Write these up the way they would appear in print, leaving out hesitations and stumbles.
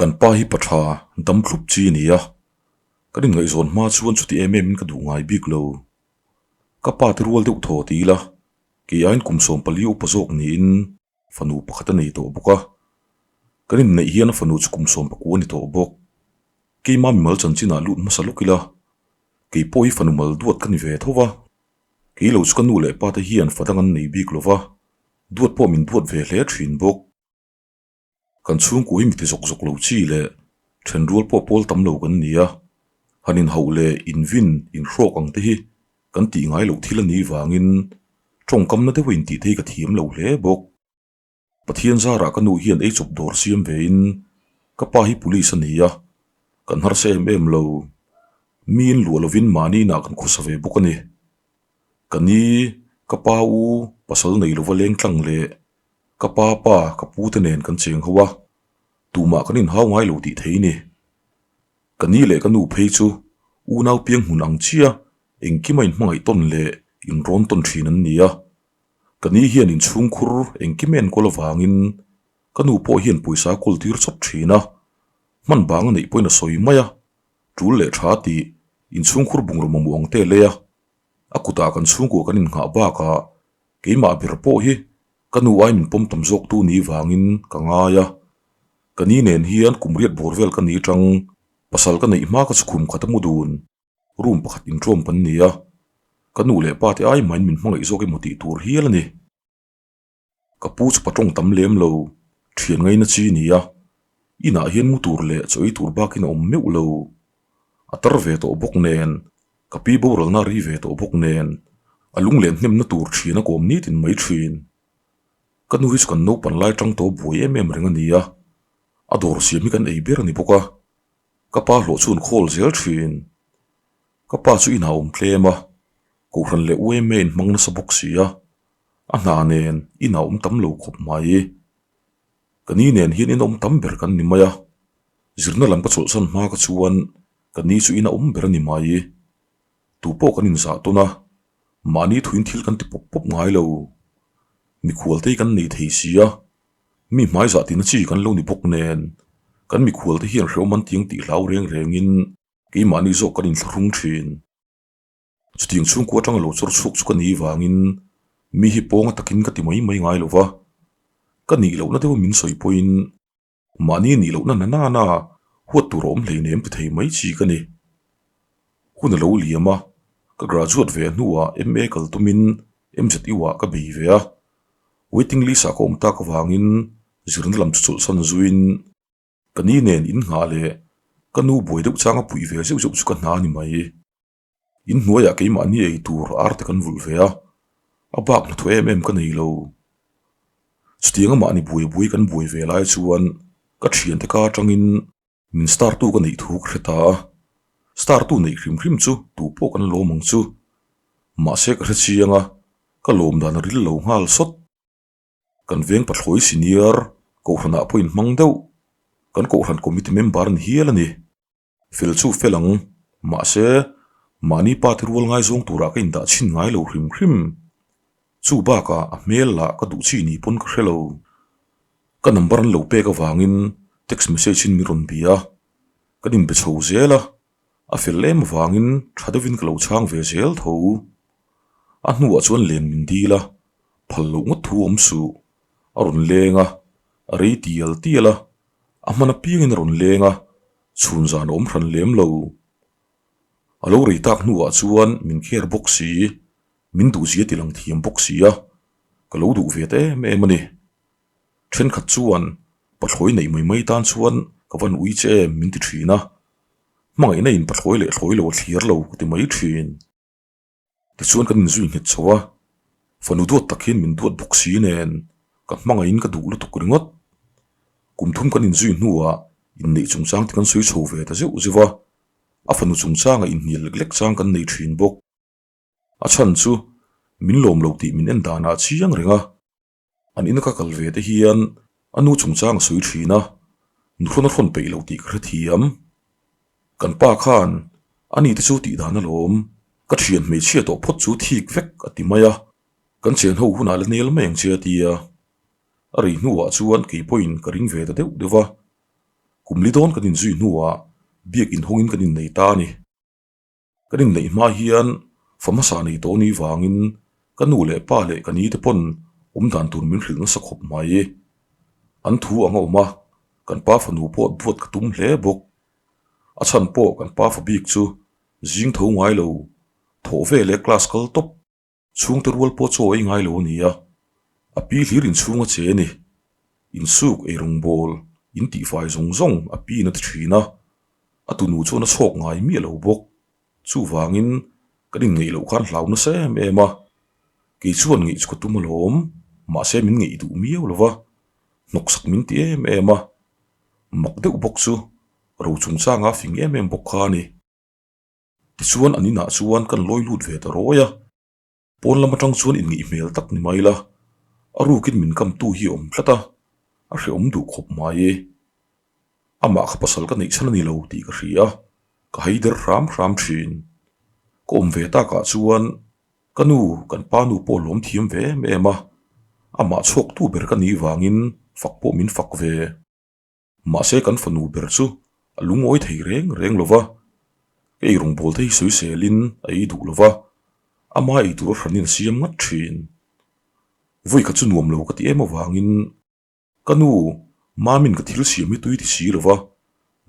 Kan pa hi pa tha dam thlup chi a ni a, kan inngaihzawn hma chuan chuti em em in ka duh ngai bik lo. Ka pa te rual deuh thaw ti ila, kei aiin kum 14 upa zawk niin fanu pakhat a nei tawh bawk a. Kan inneih hian a fanu chu kum 19 a ni tawh bawk. Keima mimal chanchinah lut hmasa lawk ila, kei pawh hi fanu mal duat ka ni ve tho va. Kei lo chu ka nu leh pa te hian fa dang an nei bik lo va, duat pawh min duat ve hle thin bawk. Kan chhungkua hi miti zawk zawk lo chi leh thenrual pawh pawl tam lo kan ni a, han inhauh leh invin, inhrawk ang te hi kan tih ngai loh thil a nih vangin tawngkamna deuha intih te hi ka thiam lo hle bawk. Pathian zarah ka nu hian eichawp dawr siam vein ka pa hi police a ni a, kan harsa em em lo. Miin luah lovin mahni inah kan khawsa ve bawk a ni. Ka ni, ka pa u pasal nei lova leng tlang leh Ka pa pa, ka pu te nen kan cheng ho a, tumah kan inhau ngai lo tih thei ni. Ka ni leh ka nu phei chu unau piang hmun ang chia engkima inhmangaih tawn leh inrawn tawn thin an ni a. Ka ni hian inchhungkhur engkim a enkawl avangin ka nu pawh hian pawisa a kawl tir chawp thin a, hman bang a neih pawhin a sawi mai a, tul leh tha tih inchhungkhur bungraw mamawh ang te a lei a, a kutah kan chhungkua kan innghah bakah Keimah ber pawh hi ka nu ai min pawm tam zawk tu ni vangin ka ngai a, ka ni nen hian kum riat bawr vel ka ni tang pasal ka neih hma ka chhukhum khat a mu dun, room pakhat intawm kan ni a, ka nu leh pa te ai mahin min hmangaih zawk emaw tih tur hial a ni. Ka pu chu patawng tam lem lo, thian ngaina chi ni a, inah hian mu tur leh chaw ei tur bakin a awm meuh lo. A tar ve tawh bawk nen, ka pi boralna a ri ve tawh bawk nen, a lunglen hnemna tur thian a kawm nitin mai thin. Ka nu hi chu kan naupan lai tang tawh buai em em reng a ni a, a dawr siam hi kan ei ber a ni bawk a, ka pa hlawh chu an khawl zel thin. Ka pa chu inah a awm tlem a, Kohhran leh UMA in hmang nasa bawk si a, a hna nen inah a awm tam lo khawp mai. Ka ni nen hian inawm tam ber kan ni mai a, zirna lam ka chawlhsan hma ka chuan ka ni chu ina awm ber a ni mai. Tu pawh kan inzah tawn a, mahni thuin thil kan ti pawp pawp ngai lo. Mikhual te hi kan nei thei si a, mi hmaizah tina chi kan lo ni bawk nen, kan mikhual te hian hrehawm an tiang tih hlau reng rengin keimahni zawk kan inthlahrung thin. Chutiang chhungkua atanga lo chawr chhuak chu ka ni vangin mi hi pawnga takin ka ti mai mai ngai lo va, ka nih lohna deuha min sawi pawhin mahni nih lohna na nana huat tur a awm hleinem ti thei mai chi ka ni. Hun a lo liam a, ka graduate ve hnuah MA kal tumin MZU ah ka bei ve a, waiting list ah ka awm tak avangin zirna lam chu chawlhsan zuiin Ka ni nen in nghah leh ka nu buai deuh changa puih ve zeuh zeuh chu ka hna a ni mai. In hnuaiah keimahni ei tur ar te kan vulh ve a, a bak hnathawh em em ka nei lo. Chutianga mahni buai buai kan buai ve lai chuan ka thiante ka atangin min star tu ka neih thu ka hre ta a, star tu neih hrim hrim chu tu pawh kan lawm ang chu. Mahse ka hre chiang a, ka lawm dan a ril lo nghal sawt. Kan veng pathlawi senior kohhranah pawh inhmang deuh, kan kohhran committee member a ni hial a ni. Fel chu fel ang, mahse mahni pa te rual ngaizawng turah ka indah chhin ngai lo hrim hrim. Chu bakah a hmel lah ka duh chi ni pawn ka hre lo. Ka number an lo pek avangin text message in min rawn bia a, kan inbe chho zel a, a fel em avangin tha deuhin ka lo chhang ve zel tho. A hnuah chuan len min dil a, phal loh ngawt thu awm suh. A rawn leng a, a rei tial tial a, a hman apiangin a rawn leng a, chhun zan a awm hran lem lo. A lo rei tak hnuah chuan min care bawk si, min duhzia ti lang thiam bawk si a, ka lo duh ve ta em em a ni. Thenkhat chuan pathlawi neih mai mai tan chuan ka van ui che em min ti thin a, hmangaihna in pathlawi leh thlawi lo a thlir lo ka ti mai thin. Tichuan kan inzui nghet chho a, fanu duat tak hian min duat bawk si nen ka hmangaihin ka duh lutuk ringawt. Kum thum kan inzui hnuah inneih chungchang te kan sawi chho ve ta zeuh zeuh a, a fanu chungchangah inhnial lek lek chang kan nei thin bawk. A chhan chu min lawm lo tih min en danah a chiang reng a. An ina ka kal ve te hian a nu chungchang a sawi thin a, nuhrawn a hrawn peih lo tih ka hrethiam. Kan pa khan a ni te chu tih dan alawm, ka thian hmeichhia tawh phawt chu thik vek a ti mai a, kan chen ho hunah la nel mai ang che a ti a. A rei hnuah chuan kei pawhin ka ring ve ta deuh deuh a. Kum li dawn kan inzui hnuah biak inhawngin kan innei ta a ni. Kan inneih hma hian fa hmasa nei tawh ni vangin ka nu leh pa leh ka ni te pawn awm dan tur min hrilh nasa khawp mai. An thu ang a awm a, kan pa fanu pawh duat ka tum hle bawk. A chhan pawh kan pa fa bik chu zing tho ngai lo, thawh ve leh class kal tawp. Chhungte rual pawh chaw ei ngai lo a ni a, a pi hlir inchhung a che a ni. Insuk ei rawng bawl, in tihfai zawng zawng a piin a ti thin a, a tunu chuan a chhawk ngai miah lo bawk. Chuvangin kan inngeih loh khan hlau nasa em em a, kei chuan ngeih chu ka tum alawm, mahse min ngeih duh miau lo va, hnawksak min ti em em a, mak deuh bawk chu ro chungchanga fing em em bawk kha a ni. Tichuan an inah chuan kan lawi lut ve ta rawi a, pawn lam atang chuan inngeih hmel tak ni mai la, a rukin min kamtu hi a awm tlat a, a hrehawm duh khawp mai e. Amah kha pasal ka neih chhan a ni lo tih ka hria a, ka hai der hram hram thin. Ka awm ve takah chuan ka nu kan pa nu pawh lawm thiam ve em em a, amah chhuaktu ber ka nih vangin fak pawh min fak ve. Mahse kan fanu ber chu a lungawi thei reng reng lo va, ka ei rawngbawlte hi sawiselin a ei duh lo va, ama ei tur a hranin a siam ngat thin. Vawi kha chu nuam lo ka ti em avangin ka nu Mamin ka thil siam hi tui ti si lo va,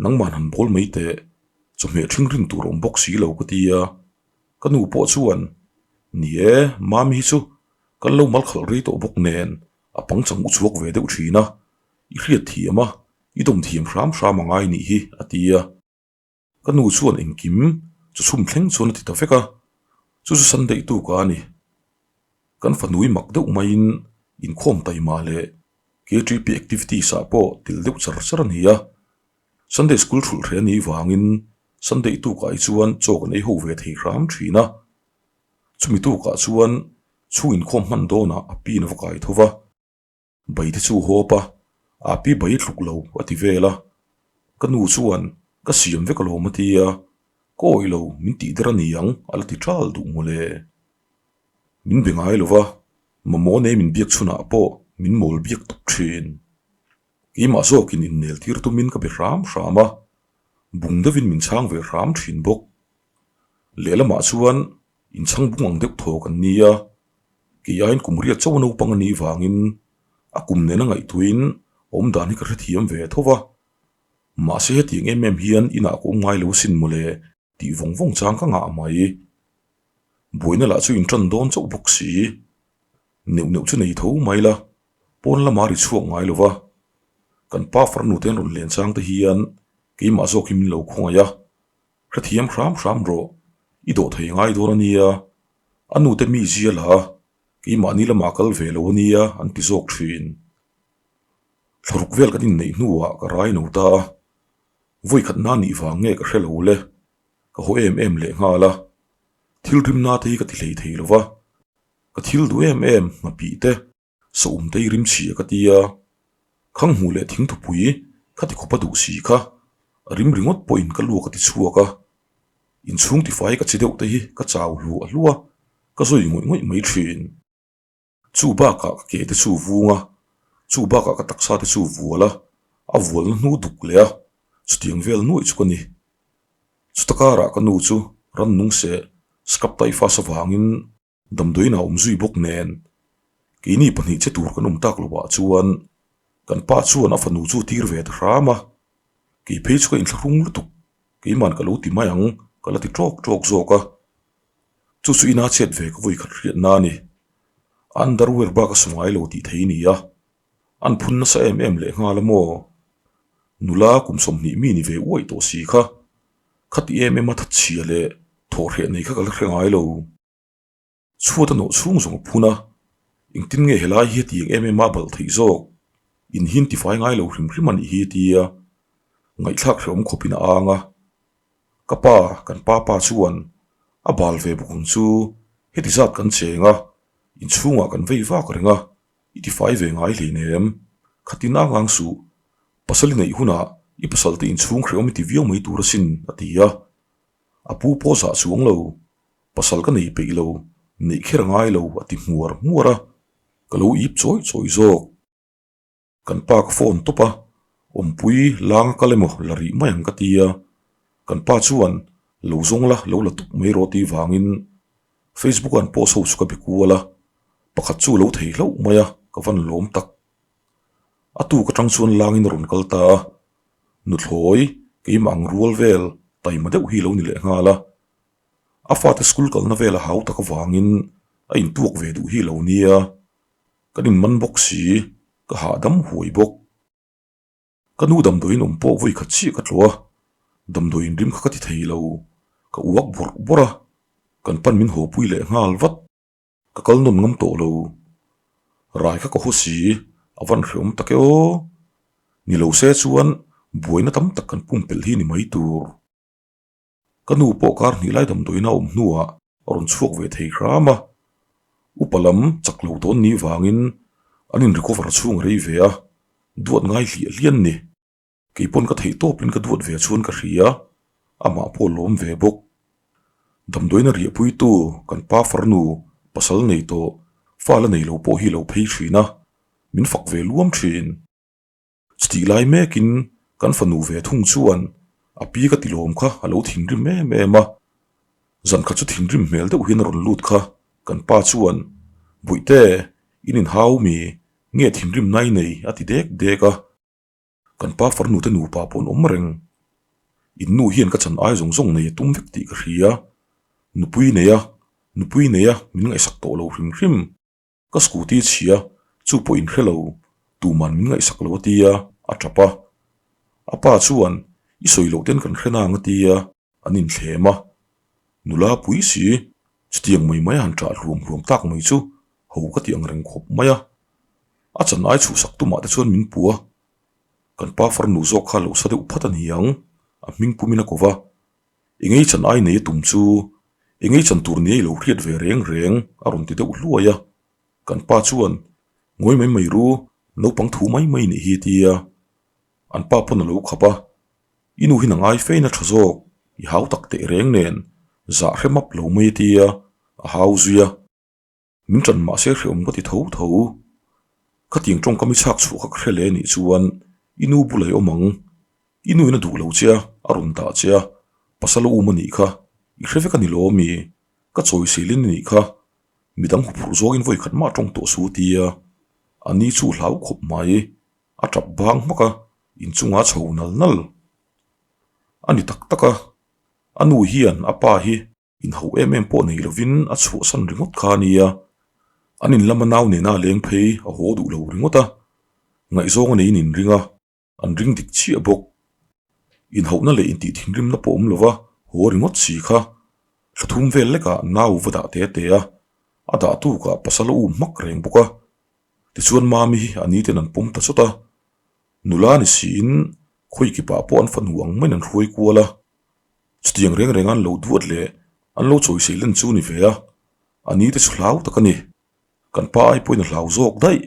nangman han bawl mai teh, chawhmeh ṭhing rin tur a awm bawk si lo ka ti a, ka nu pawh chuan Ni e, Mami hi chu kan lo mal khalh rei tawh bawk nen a pangchang u chhuak ve deuh thin a, I hriat thiam a, i dawm thiam hram hram a ngai nih hi, a ti a. Ka nu chuan engkim chu chhum thleng chuan a ti ta vek a, chu chu Sunday tuk a ni. Kan fanui mak deuh maiin inkhawm taima leh KTP activities ah pawh tel deuh char char a ni a. Sunday school thulh hreh a nih vangin Sunday tukah hi chuan chaw kan ei ho ve thei hram thin a. Chumi tukah chuan chhung inkhawm hman dawnah a pin a va kai tho va. Bai te chu hawp a, a pi bai thluk lo a ti vel a, ka nu chuan ka siam vek alawm a ti a, ka awih lo min tih der a ni ang a la ti ṭal duh mawle. Min be ngai lo va, mamawh nei min biak chhunah pawh min mawl biak tawp ṭhin. Keimah zawkin innel tir tumin ka be hram hram a, bung deuhin min chhang ve hram ṭhin bawk. Lehlamah chuan inchhang bung ang deuh thaw kan ni a, kei aiin kum riat chauh a naupang a nih vangin a kum nena ngaihtuahin awm dan hi ka hrethiam ve tho va. Mahse hetiang em em hian inah ka awm ngai lo asin mawle tih vawng vawng chang ka ngah mai. Buaina lah chu inṭan dawn chauh bawk si. Neuh neuh chu nei tho mai la, pawn lama ri chhuak ngai lo va. Kan pa farnu te an rawn len chang te hian keimah zawk hi min lo khawngaih a, Hrethiam hram hram rawh, i dawh thei ngai dawn a nia, a nute mi zia la, keimahni lamah kal ve lo a nia an ti zawk thin. Thlaruk vel kan inneih hnuah ka rai no ta a, vawikhat na nih vang nge ka hre lo le, ka haw em em leh nghal a, thil rimna te hi ka ti hlei thei lo va, ka thil duh em em nghapih te, Saum te i rim chhia ka ti a, khang hmuh leh thing thupui kha ti khawp a duh si kha, a rim ringawt pawhin ka luak a ti chhuak a, inchhung tifai ka chi deuh te hi ka chau hluah hluah a, ka zawi ngawih ngawih mai thin. Chu bakah ka ke te chu vung a, chu bakah ka taksa te chu vual a, a vualna hnu duk leh a, chutiang vel nuaih chu ka ni. Chuta karah ka nu chu rannung seh scrub typhus avangin Damdawiin a awm zui bawk nen, keini pahnih che tur kan awm tak lovah chuan kan pa chuan a fanu chu tir ve ta hram a, kei phei chu ka inthlahrung lutuk, keiman ka lo ti mai ang ka la ti tawk tawk zawk a, chu chu ina chhiat ve ka vawi khat hriatna a ni. A underwear bak a su ngai lo tih thei a ni a, an phun nasa em em leh nghal a maw? Nula kum 20 mi ni ve uaih tawh si kha, khati em em a thatchhia leh thawhhreh nei kha ka la hre ngai lo. Chhuat a nawh chhung zawng a phun a, engtin nge helai hi hetiang em em a balh theih zawk? In hi tifai ngai lo hrim hrim a nih hi a ti a, ngaihthlak hrehawm khawpin a ang a. Ka pa, kan pa pa chuan a bal ve bawk ang chu, heti zat kan cheng a, inchhungah kan vei vak reng a, i tifai ve ngai hleinem, khatin ang ang suh, pasal i neih hunah i pasalte inchhung hrehawm i ti viau mai tur asin a ti a. A pu pawh zah chuang lo, pasal ka nei peih lo, neih kher a ngai lo a ti hmuar hmuar a, ka lo ip chawi chawi zawk. Kan pa ka phone tawp a, Awmpui lang a kal emaw la rih mai ang ka ti a, kan pa chuan lo zawng la lo la tup mai rawh tih vangin Facebook ah an post ho chu ka be kual a, pakhat chu lo thei hlauh mai a, ka van lawm tak. A tuk atang chuan langin a rawn kal ta a, nuthlawi keimah ang rual vel taima deuh hi lo ni leh nghal a, a fate school kalna vel a hau tak avangin a intuak ve duh hi lo nia, kan inman bawk si, ka hahdam huai bawk. Ka nu damdawiin awm pawh vawi khat chiah ka tlawh a, damdawiin rim kha ka ti thei lo, ka uak bawrh bawrh a, kan pan min hawpui leh nghal vat. Ka kal nawn ngam tawh lo. Rai kha ka haw si, a van hreawm tak e aw. Ni lo se chuan buaina tam tak kan pumpelh hi ni mai tur. Ka nu pawh kar hnih lai damdawiin a awm hnuah a rawn chhuak ve thei hram a. Upa lam chak lo dawn ni vangin an in recover chhung a rei ve a, duat ngai hliah hlian ni. Kei pawn ka theih tawpin ka duat ve chuan ka hria, amah pawh lawm ve bawk. Damdawiin a riahpuitu kan pa farnu pasal nei tawh fa la nei lo pawh hi lo phei thin a, min fak ve luam thin. Chutih lai mekin kan fanu ve thung chuan a pi ka ti lawm kha a lo thinrim em em a, zan khat chu thinrim hmel deuh hian a rawn lut kha kan pa chuan, Bawihte, in inhau mi, nge thinrim nai nei a ti dek dek a. Kan pa farnu te nupa pawh an awm reng. In nu hian ka chan ai zawng zawng nei a tum vek tih ka hria. Nupui nei a, nupui nei a min ngaihsak tawh lo hrim hrim. Ka scooty chhia, chu pawh in hre lo, tuman min ngaihsak lo a tia, a tap a. A pa chuan, I sawi loh ten kan hre nang a tia, an inthlem a. Nula pui si, chutiang mai mai a han ṭah hluam hluam tak mai chu ho ka ti ang reng khawp mai a. A chan ai chhuhsak tumah te chuan min pu a. Kan pa farnu zawk kha lo sa deuh phat a ni ang, a hming pumin a ko va. Engei chan ai nei a tum chu, engei chan tur ni a i lo hriat ve reng reng a rawn ti deuh hluai a. Kan pa chuan, Ngawi mai mai ru, naupang thu mai mai nih hi a ti a. An pa pawn a lo khap a, I nu hi na ngai fein a tha zawk, i hau tak teh reng nen, zah hre map lo mai a ti a, a hau zui a. Min ṭan mah se hreawm ka ti tho tho. Khatiang ṭawngkam i chhak chhuah kha ka hre leh anih chuan i nu bulah i awm ang. I nu in a duh lo che a, a rawn dah che a, pasal a um anih kha, i hre vek a ni lo ami? Ka chawiselin anih kha, midang huphurh zawngin vawi khat mah ṭawng tawh su a ti a, a ni chu hlau khawp mai. A ṭap bang hmak a, inchungah a chho nal nal. A ni tak tak a, a nu hian a pa hi Inhauh em em pawh nei lovin a chhuahsan ringawt kha a nia. An in lama nau nena a leng phei a haw duh lo ringawt a, ngaihzawng a neiin inring a, an ring dik chiah bawk. Inhauhna leh intih thinrimna pawh awm lova haw ringawt si kha thla thum vel lekah nau va dah te te a, a dah tukah pasal a um hmak reng bawk a. Tichuan Mami hi a niten an pawm ta chawt a, nula ni siin khawi kipah pawh an fanu ang maiin an hruai kual a. Chutiang reng reng an lo duat leh an lo chawisei len chu ni ve a, a ni te chu hlau tak a ni. Kan pa ai pawhin a hlau zawk daih.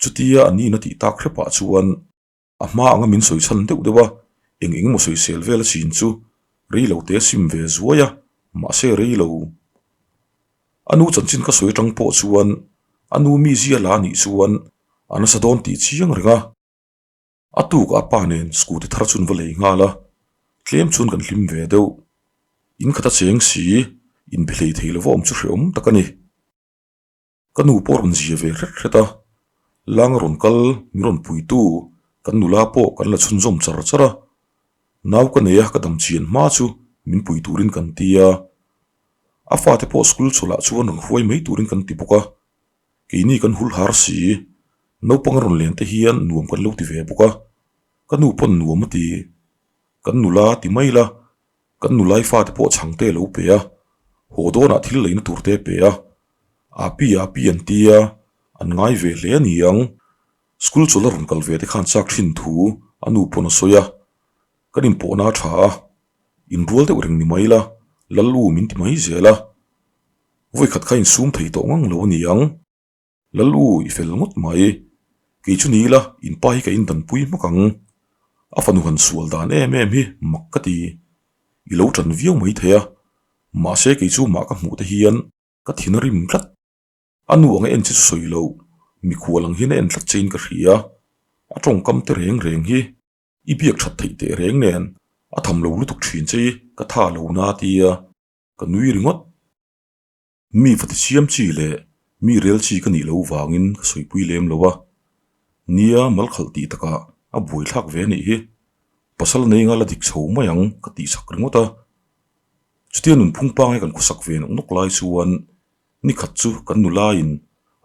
Chutia a niin a tih tak hrepah chuan a hma anga min sawi chhan deuh deuh a, eng eng emaw sawisel vel a chin chu rei lo te a sim ve zuai a, mahse rei lo. A nu chanchin ka sawi atang pawh chuan a nu mizia la anih chuan a nasa dawn tih chiang reng a. A tuk a pa nen scooty thar chun va lei nghal a, tlem chuan kan hlim ve deuh. In khat a cheng si, inbe hlei thei lova awm chu hrehawm tak a ni. Ka nu pawh a rawn zia ve hret hret a, lang a rawn kal min rawn puitu kan nula pawh kan la chhunzawm char char a. Nau ka nei a ka dam chian hma chu min pui turin kan ti a, a fate pawh school chawlhah chuan rawn hruai mai turin kan ti bawk a. Keini kan hul har si, naupang a rawn len te hian nuam kan lo ti ve bawk a, ka nu pawn nuam a ti. Kan nula ti mai la, kan nulai fate pawh chhang te lo pe a, haw dawnah thil leina tur te pe a, api api an ti a, an ngai ve hle a ni ang. School chawlh a rawn kal ve te khan chak thin thu a nu pawn a sawi a, kan inpawhna a tha a, inrual deuh reng ni mai la, Lal u min ti mai zel a. Vawikhat kha insum thei tawh ngang lo a ni ang. Lal u, i fel ngawt mai. Kei chu ni ila, in pa hi ka indanpui hmak ang. A fanu han sual dan em em hi mak ka ti. I lo ṭan viau mai thei a, mahse kei chu mah ka hmuh te hian ka thin a rim tlat. A nu ang a en che chu sawi lo, mikhual ang hian a en tlat chein ka hria. A tawngkam te reng reng hi i biak that theih teh reng nen a tham lo lutuk thin che i ka tha lo na tia ka nui ringawt. Mi va tichiam chi leh mi rel chi ka nih lo vangin ka sawipui lem lo a, nia malkhalh tih takah a buaithlak ve anih hi, pasal nei nga la dik chho mai ang ka tih chak ringawt a. Chutia nunphung pangai kan khawsak ve nawk nawk lai chuan nikhat chu kan nulaiin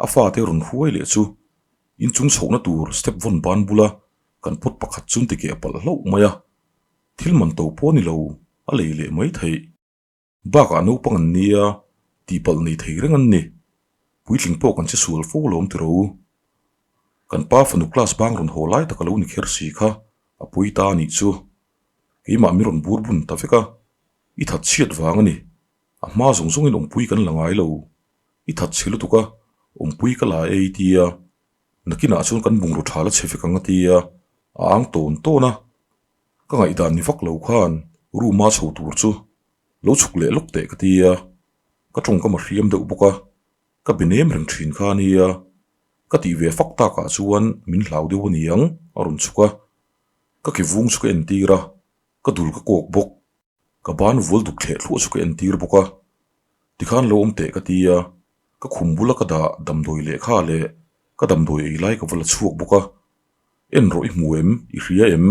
a fate rawn hruai leh chu inchung chhohna tur step vawn ban bula kan pot pakhat chu ti keh palh hlauh mai a, thil man to pawh a ni lo a lei leh mai theih. Bakah naupang an nia, tihpalh nei thei reng an ni. Puitling pawh kan che sual fo lawm tiro. Kan pa fanu class bang rawn haw lai tak a lo ni kher si kha, a pawi ta a nih chu. Keimah mi rawn bur bun ta vek a, i that chhiat vang a ni. A hma zawng zawngin awmpui kan la ngai lo. I that chhe lutuk a, awmpui ka la e i tia. Nakinah chuan kan bungraw tha la chhe vek ang a tia, a ang tawn tawn a. Ka ngaihdan ni vak lo khan room a chho tur chu lo chhuk leh lawk teh ka ti a, ka tawngkam a hriam deuh bawk a, ka be nem reng thin kha a nia. Ka tih ve fak takah chuan min hlau deuh a ni ang a rawn chhuk a, ka ke vung chu ka entir a, ka dul ka kawk bawk. Ka ban vual duk thleh thluah chu ka entir bawk a, tikhan lo awm teh ka ti a, ka khum bula ka dah damdawi lehkha leh ka damdawi ei lai ka va la chhuak bawk a, en rawh i hmu em, i hria em?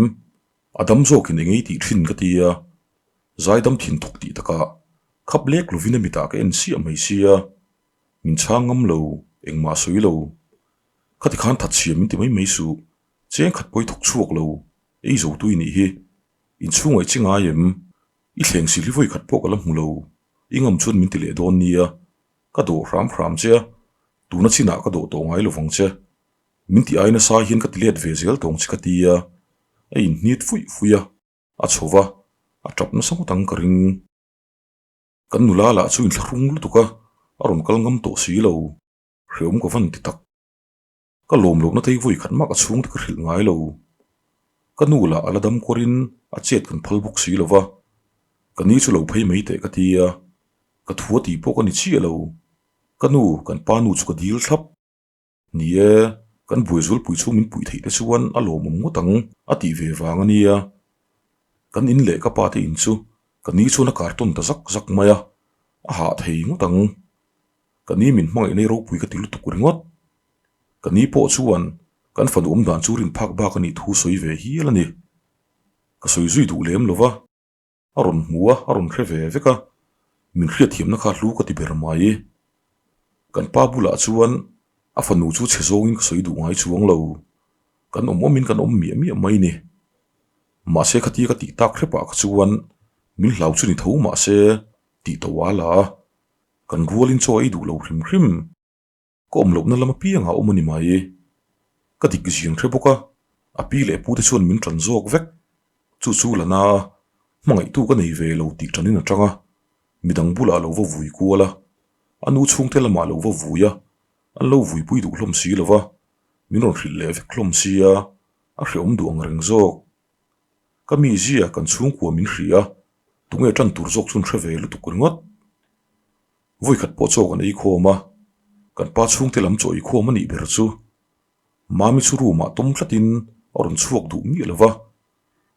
A dam zawkin eng ei tih thin ka ti a, zaidam thin thawk tih takah khap lek lovin a mitah ka en siah mai sia, min chhang ngam lo, engmah sawi lo. Khati khan that chhia min ti mai mai suh, cheng khat pawh i thawk chhuak lo, ei zo tui nih hi. Inchhung ngaih chi ngai em? I thleng sil hi vawi khat pawh ka la hmu lo. I ngam chuan min ti leh dawn nia. Ka dawh hram hram che a, tuna chinah ka dawh tawh ngai lovang che. Min ti ai nasa hian ka ti let ve zel tawng che ka ti a, a inhnit fuih fuih a, a chho va, a tap nasa ngawt ang ka ring. Kan nula lah chu inthlahrung lutuk a, a rawn kal ngam tawh si lo. Hreawm ka van ti tak. Ka lawm lohna tei vawi khat mah ka chhungte ka hrilh ngai lo. Ka nu lah a la dam kawrin a chet kan phal bawk si lo va, ka ni chu lo phei mai teh ka ti a, ka thu a tih pawh ka ni chiah lo. Ka nu, kan pa nu chu ka dil thlap. Ni e, kan buai zualpui chhung min puih theih te chuan a lawmawm ngawt ang a tih ve vang a nia. Kan in leh ka pa te in chu ka ni chuan a kartawn ta zak zak mai a, a hah thei ngawt ang. Ka ni min hmangaih nei ropui ka ti lutuk ringawt. Ka ni pawh chuan kan fanu awm dan chu rin phak bak a nih thu sawi ve hial a ni. Ka sawi zui duh lem lo va, a rawn hmu a, a rawn hre ve vek a, min hriatthiamna kha hlu ka ti ber mai. Kan pa bulah chuan a fanu chu chhe zawngin ka sawi duh ngai chuang lo, kan awm awmin kan awm miah miah mai ni. Mahse khatia ka tih tak hrepah kha chuan min hlau chu ni tho mahse tih tawh a la a, kan rualin chaw ei duh lo hrim hrim. Ka awm lohna lam apiangah a awm a ni mai. Ka dik zing hre bawk a, a pi leh pute chuan min ṭan zawk vek. Chu chu la na a, hmangaihtu ka nei ve lo tih ṭanin a ṭang a, midang bulah a lo va vui kual a, a nu chhungte lamah a lo va vui a, an lo vuipui duh hlawm si lo va, min rawn hrilh leh vek hlawm sia, a hreawm duh ang reng zawk. Ka mizia kan chhungkua min hria a, tunge ṭan tur zawk chu an hre ve lutuk ringawt. Vawikhat pawh chaw kan ei khawm a, kan pa chhungte lam chaw ei khawm a nih ber chu Mami chu room ah tawm tlatin a rawn chhuak duh miah lo va,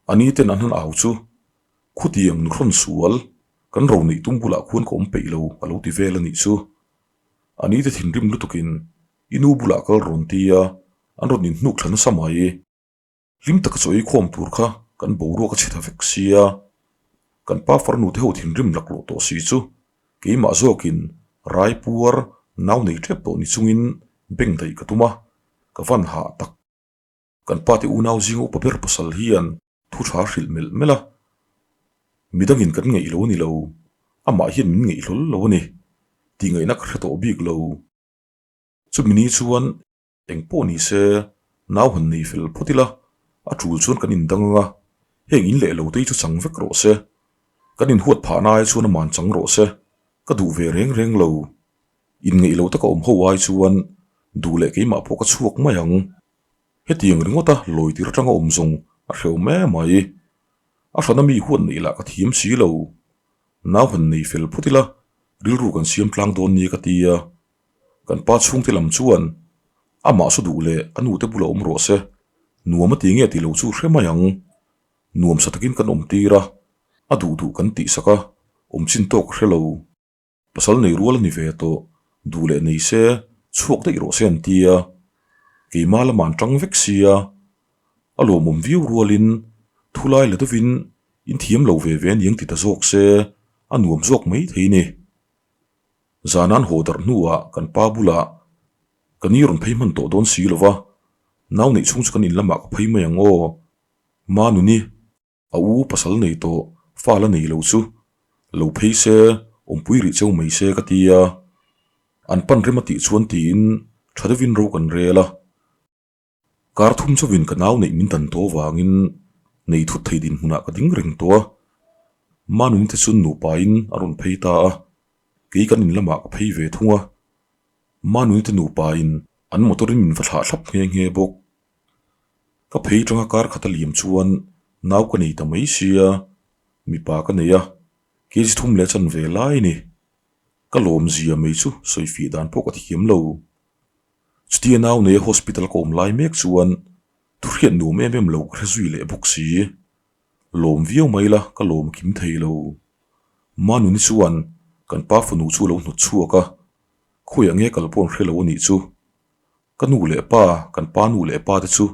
a ni ten an han au chu khutiang nu hrawn sual kan ro neih tum bulah khuan ka awm peih lo a lo ti vel a nih chu. A ni te thinrim lutukin i nu bulah kal rawn ti a, an rawn inhnuk thla nasa mai. Hlim taka chaw ei khawm tur kha kan boruak a chhe ta vek sia, kan pa farnu te ho thinrim laklawh tawh si chu keimah zawkin rai puar nau nei tep tawh ni chungin beng daih ka tum a, ka van hah tak. Kan pa te unau zinga upa ber pasal hian thu tha hrilh melh melh a, midangin kan ngeih lo a ni lo, amah hian min ngeih hlawl lo a ni tih ngaihna ka hre tawh bik lo. Chumi ni chuan Eng pawh ni se, nau han nei fel phawt ila, a tul chuan kan indang ang a, heng in leh lo te hi chu chang vek rawh se. Kan inhuat phah na ai chuan aman chang rawh se, ka duh ve reng reng lo. Inngeih lo taka awm ho ai chuan duh leh keimah pawh ka chhuak mai ang. Hetiang ringawta lawi tir atanga awm zawng a hrehawm em mai. A hrana mi huat neih lah ka thiam si lo. Nau han nei fel phawt ila, rilru kan siam tlang dawn nia ka ti a. Kan pa chhungte lam chuan amah saw duh leh a nute bulah awm rawh se. Nuam a ti nge tih lo chu hre mai ang. Nuam sa takin kan awm tir a, a duh duh kan tihsak a, awm chin tawk hre lo. Pasal nei rual a ni ve tawh, duh leh nei se, chhuak daih rawh se an ti a. Keimah lamah an tang vek sia. A lawmawm viau rualin thulai la deuhin in thiam lo ve ve aniang ti ta zawk se, a nuam zawk mai thei ni. Zan an haw darh hnuah kan pa bulah ka ni rawn phei hman tawh dawn si lo va, nau neih chhung chu kan in lamah ka phei mai ang aw. Manuni, a u pasal nei tawh fa la nei lo chu lo phei se, awmpui rih cheu mai se ka ti a. An pan rem a tih chuan tiin tha deuhin ro kan rel a. Kar thum chauhin ka nau neih min dan tawh avangin nei thut thei dinhmunah ka ding reng tawh a. Manuni te chuan nupain a rawn phei ta a, kei kan in lamah ka phei ve thung a. Manuni te nupain an motor-in min va thlah thlap nghe nghe bawk. Ka phei tanga kar khat a liam chuan nau ka nei ta mai sia, mipa ka nei a, kg thum leh chan ve lai a ni. Ka lawmzia mai chu sawifiah dan pawh ka thiam lo. Chutia nau neia hospital ka awm lai mek chuan thuhriat nuam em em lo ka hre zui leh bawk si. Lawm viau mai la ka lawm kim thei lo. Manuni chuan kan pa fanu chu a lo hnawt chhuak a, khawiah nge kal pawh an hre lo a nih chu. Ka nu leh pa, kan pa nu leh pa te chu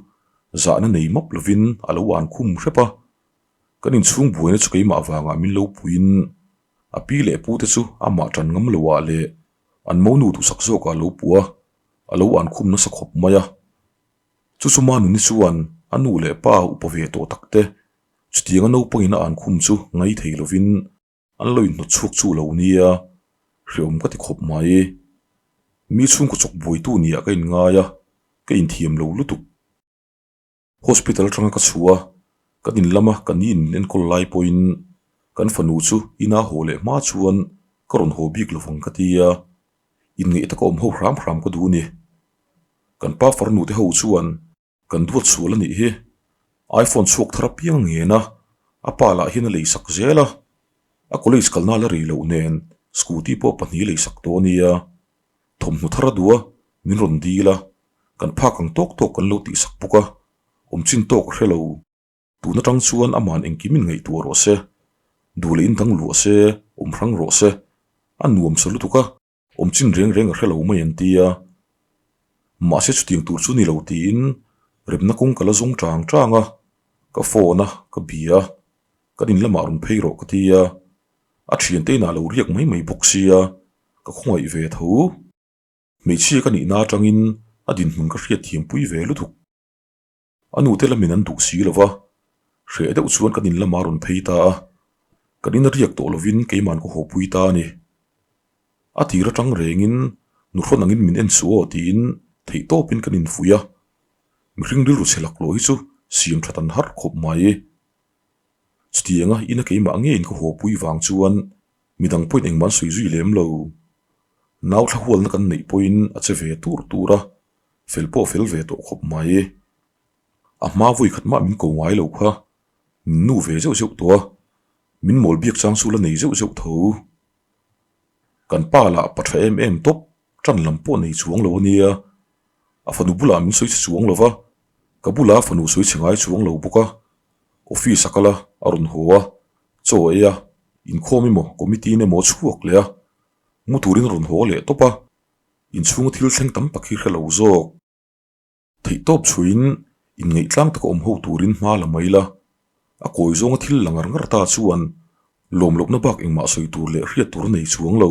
zahna nei map lovin a lo an khum hrep a. Kan inchhung buaina chu keimah vangah min lo puiin a pi leh pu te chu amah tan ngam loah leh an monu duhsak zawkah a lo puh a, a lo an khum nasa khawp mai a. Chu chu Manuni chuan a nu leh pa upa ve tawh tak te chutianga naupangin a an khum chu ngai thei lovin an lo inhnawt chhuak chu lo nia, hreawm ka ti khawp mai. Mi chhungkaw chawk buaitu nia ka inngai a, ka inthiam lo lutuk. Hospital atanga ka chhuah a, ka din lama ka ni in min enkawl lai pawhin kan fanu chu ina haw leh hma chuan ka rawn haw bik lovang ka ti a, inngeih taka awm ho hram hram ka duh a ni. Kan pa farnu te ho chuan kan duat sual a nih hi, iPhone chhuak thar apiang a ngen a, a pa lah hian a leisak zel a, a college kalna la rei loh nen scooty pawh pahnih leisak tawh a nia. Thawmhnaw thar a duh a, min rawn dil a, kan phak ang tawk tawk kan lo tihsak bawk a, awm chin tawk a hre lo. Tun atang chuan aman engkim in ngaihtuah rawh se, duh leh in dang luah se, awm hrang rawh se, a nuam sa lutuk a, awm chin reng reng a hre lo mai an ti a. Mahse chutiang tur chu ni lo tiin remna kawng ka la zawng chang chang a, ka phone a, ka bia a, kan in lamah rawn phei rawh ka ti a, a thiante inah lo riak mai mai bawk sia, ka khawngaih ve tho. Hmeichhia ka nihna atangin a dinhmun ka hriat thiampui ve lutuk. A nute lamin an duh si lo va, hreh deuh chuan kan in lamah a rawn phei ta a, kan in a riak tawh lovin keiman ka hawpui ta a ni. A tir atang rengin nuhrawn angin min en suh aw tiin theihtawpin kan infuih a, mihring rilru chhe laklawh hi chu siam that an har khawp mai. Chutianga ina keimah ngeiin ka hawpui vang chuan Midang pawhin engmah an sawi zui lem lo. Nau thla hualna kan neih pawhin a che ve tur tur a, fel pawh a fel ve tawh khawp mai. A hma vawi khat mah min ko ngai lo kha, min nu ve zeuh zeuh tawh a, min mawl biak chang chu la nei zeuh zeuh tho. Kan pa lah pa tha em em tawp, tan lam pawh nei chuang lo a nia. A fanu bulah min sawi chhe chuang lo va, ka bula fanu sawi chhe ngai chuang lo bawk a. Office a kal a, a rawn haw a, chaw a ei a, inkhawm emaw committee in emaw a chhuak leh a, mu turin a rawn haw leh tawp a, inchhunga thil thleng tam tak hi hre lo zawk. Theihtawp chhuiin inngeih tlang taka awm ho turin hma la mai la, a kawi zawnga thil la ngar ngar ta chuan lawm lohna bak engmah sawi tur leh hriat tur a nei chuang lo.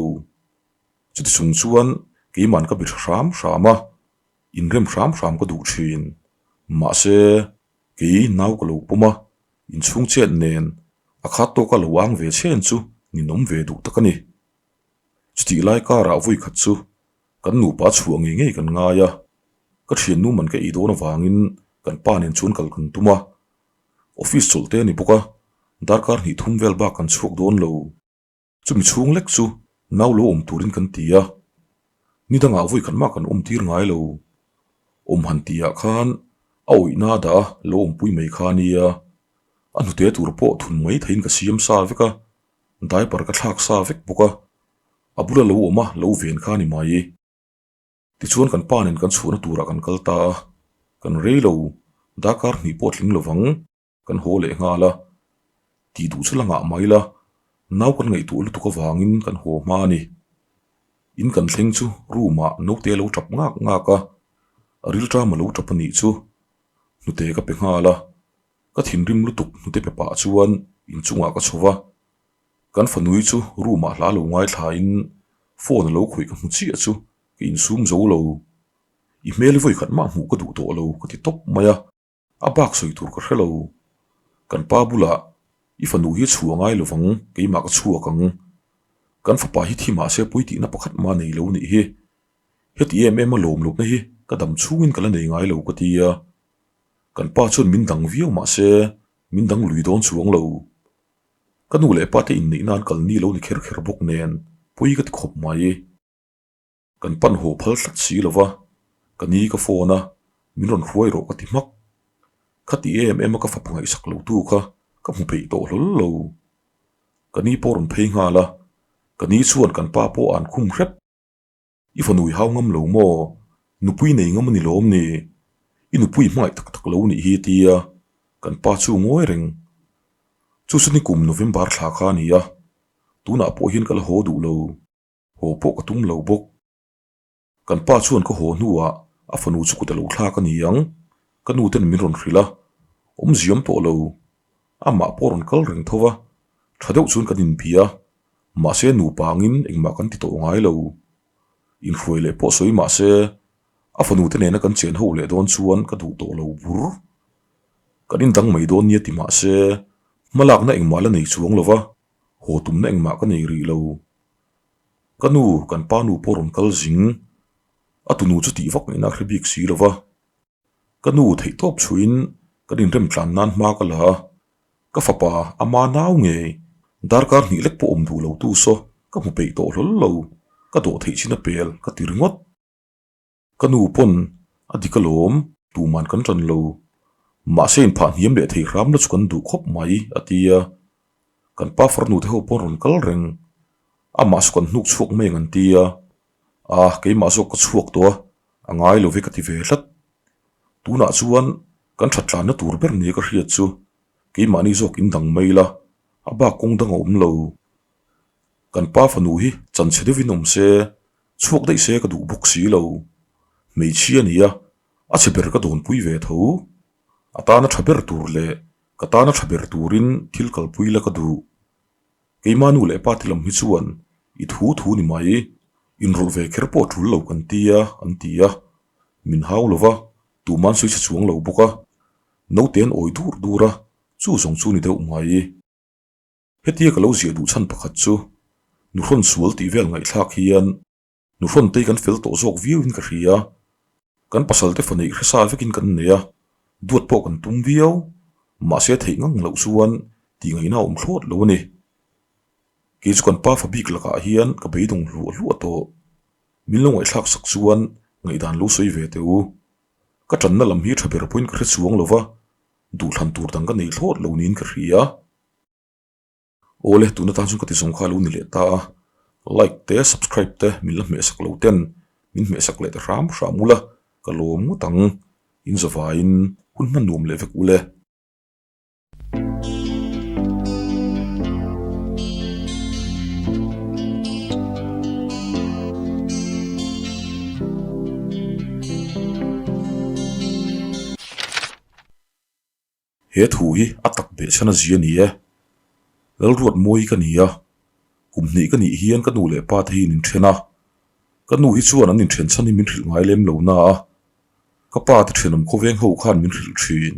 Chuti chung chuan keiman ka bi tha hram hram a, inrem hram hram ka duh thin. Mahse, kei nau ka lo pawm a, inchhung chet nen a khat tawka lo ang ve chhen chu ninawm ve duh tak a ni. Chutih lai karah vawi khat chu kan nupa chhuah ngei ngei kan ngai a, ka thiannu man ka ei dawn avangin kan pa nen chuan kal kan tum a. Office chawlh te a ni bawk a, darkar hnih thum vel bak kan chhuak dawn lo. Chumi chhung lek chu nau lo awm turin kan ti a, ni dangah vawi khat mah kan awm tir ngai lo. Awm han tihah khan a awihna a dah a, lo awmpui mai kha a nia. A hnute tur pawh thun mai theiin ka siam sa vek a, diaper ka thlak sa vek bawk a, a bula lo awm a, lo ven kha a ni mai. Tichuan kan pa nen kan chhuahna turah kan kal ta a, kan rei lo. Darkar hnih pawh tling lovang kan haw leh nghal a, tih duh chu la ngah mai la, nau kan ngaihtuah lutuk avangin kan haw hma a ni. In kan thleng chu room ah naute a lo tap ngak ngak a, a rilṭam a lo tap a nih chu hnute ka pe nghal a, ka thinrim lutuk hnute pe pah chuan inchungah ka chho va, kan fanui chu room ah hla lo ngaithlain phone a lo khawih ka hmu chiah chu ka insum zo lo. I hmel i vawikhat mah hmuh ka duh tawh lo ka ti tawp mai a. A bak sawi tur ka hre lo. Kan pa bulah i fanu hi chhuah ngai lo vang, keimah ka chhuak ang. Kan fapa hi thi mahse pui tihna pakhat mah nei lo nih hi. Heti em em a lawm lohna hi ka dam chhungin ka la nei ngai lo ka ti a. Kan pa chuan min dang viau mahse min dang lui dawn chuang lo. Ka nu leh pa te inneih nan kal ni lo ni kher kher bawk nen pui ka ti khawp mai. Kan pan haw phal tlat si lo va, ka ni ka phone a, min rawn hruai rawh ka ti hmak. Khati em em a ka fapa ngaihsak lo tu kha ka hmu peih tawh hlawl lo. Ka ni pawh rawn phei nghal a, ka ni chuan kan pa pawh an khum hrep. I fanu i hau ngam lo maw? Nupui nei ngam a ni lawm ni? I nupui hmangaih tak tak lo nih hi tia kan pa chu ngawi reng. Chu chu nikum November thla kha a ni a, tunah pawh hian ka la haw duh lo. Haw pawh ka tum lo bawk. Kan pa chuan ka haw hnuah a fanu chu kut a lo thlak a ni ang. Ka nu ten min rawn hrilh a, awmziam tawh lo. Amah pawh rawn kal reng tho va, tha deuh chuan kan inbia a, mahse nupa angin engmah kan ti tawh ngai lo. Inhruai leh pawh sawi mahse a fanu te nena kan chen ho leh dawn chuan ka duh tawh lo bur. Kan indang mai dawn nia ti mahse hmalakna engmah la nei chuang lo va. Haw tumna engmah ka nei rih lo. Ka nu, kan pa nu pawh rawn kal zing. A tunu chu tih vak ngaihna a hre bik si lo va. Ka nu theihtawp chhuiin kan inrem tlan nan hma ka la a. Ka fapa ama nau ngei, darkar hnih lek pawh awm duh lo tu saw ka hmu peih tawh hlawl lo, ka dawh theih chin a pel ka ti ringawt. Ka nu pawn a dik alawm, tuman kan ṭan lo. Mahse inphah hniam leh thei hram la chu kan duh khawp mai, a ti a. Kan pa farnu te ho pawn rawn kal reng. Amah saw kan hnuk chhuak mai ang an ti a. A, keimah zawk ka chhuak tawh a, a ngai lo ve ka ti ve tlat. Tunah chuan kan ṭhat tlanna tur ber nia ka hriat chu keimahni zawk in dang mai la, a bak kawng dang a awm lo. Kan pa fanu hi chanchhe deuhin awm se, Chhuak daih se ka duh bawk si lo. Hmeichhia a ni a, a chhe ber ka dawnpui ve tho. A tana tha ber tur leh ka tana tha ber turin thil kalpui la ka duh. Keima nu leh pa te lam hi chuan i thu thu ni mai, inrawlh ve kher pawh tul lo kan ti a, an ti a. Min hau lo va, tuman sawi chhe chuang lo bawk a. Naute an awi dur dur a, chu zawng chu ni deuh mai. Hetia ka lo ziah duh chhan pakhat chu nuhrawn sual tih vel ngaihthlak hian nuhrawn te hi kan fel tawh zawk viau in ka hria. Kan pasal te fa neih hresa vekin kan nei a, duat pawh kan tum viau, mahse theih ngang loh chuan tih ngaihna a awm thlawt lo a ni. Kei chu kan pa fa bik lakah hian ka beidawng hluah hluah tawh. Min lo ngaihthlak sak chuan ngaihdan lo sawi ve teh u. Ka tanna lam hi tha ber pawhin ka hre chuang lo va, duhthlan tur dang ka nei thlawt lo niin ka hria. Awle tuna tan chuan ka ti zawng kha a lo ni leh ta a, like te subscribe te min la hmehsak lo ten min hmehsak leh ta hram hram ula ka lawm ngawt ang, in zavaiin hun hman nuam leh vek ule. He thu hi a tak beh chhan a zia ni e. Lalruat mawi ka ni a, kum hnih ka nih hian ka nu leh pa te hi an inthen a. Ka nu hi chuan an inthen chhan hi min hrilh ngai lem lo na a, ka pa te thenawm khawveng ho khan min hrilh thin.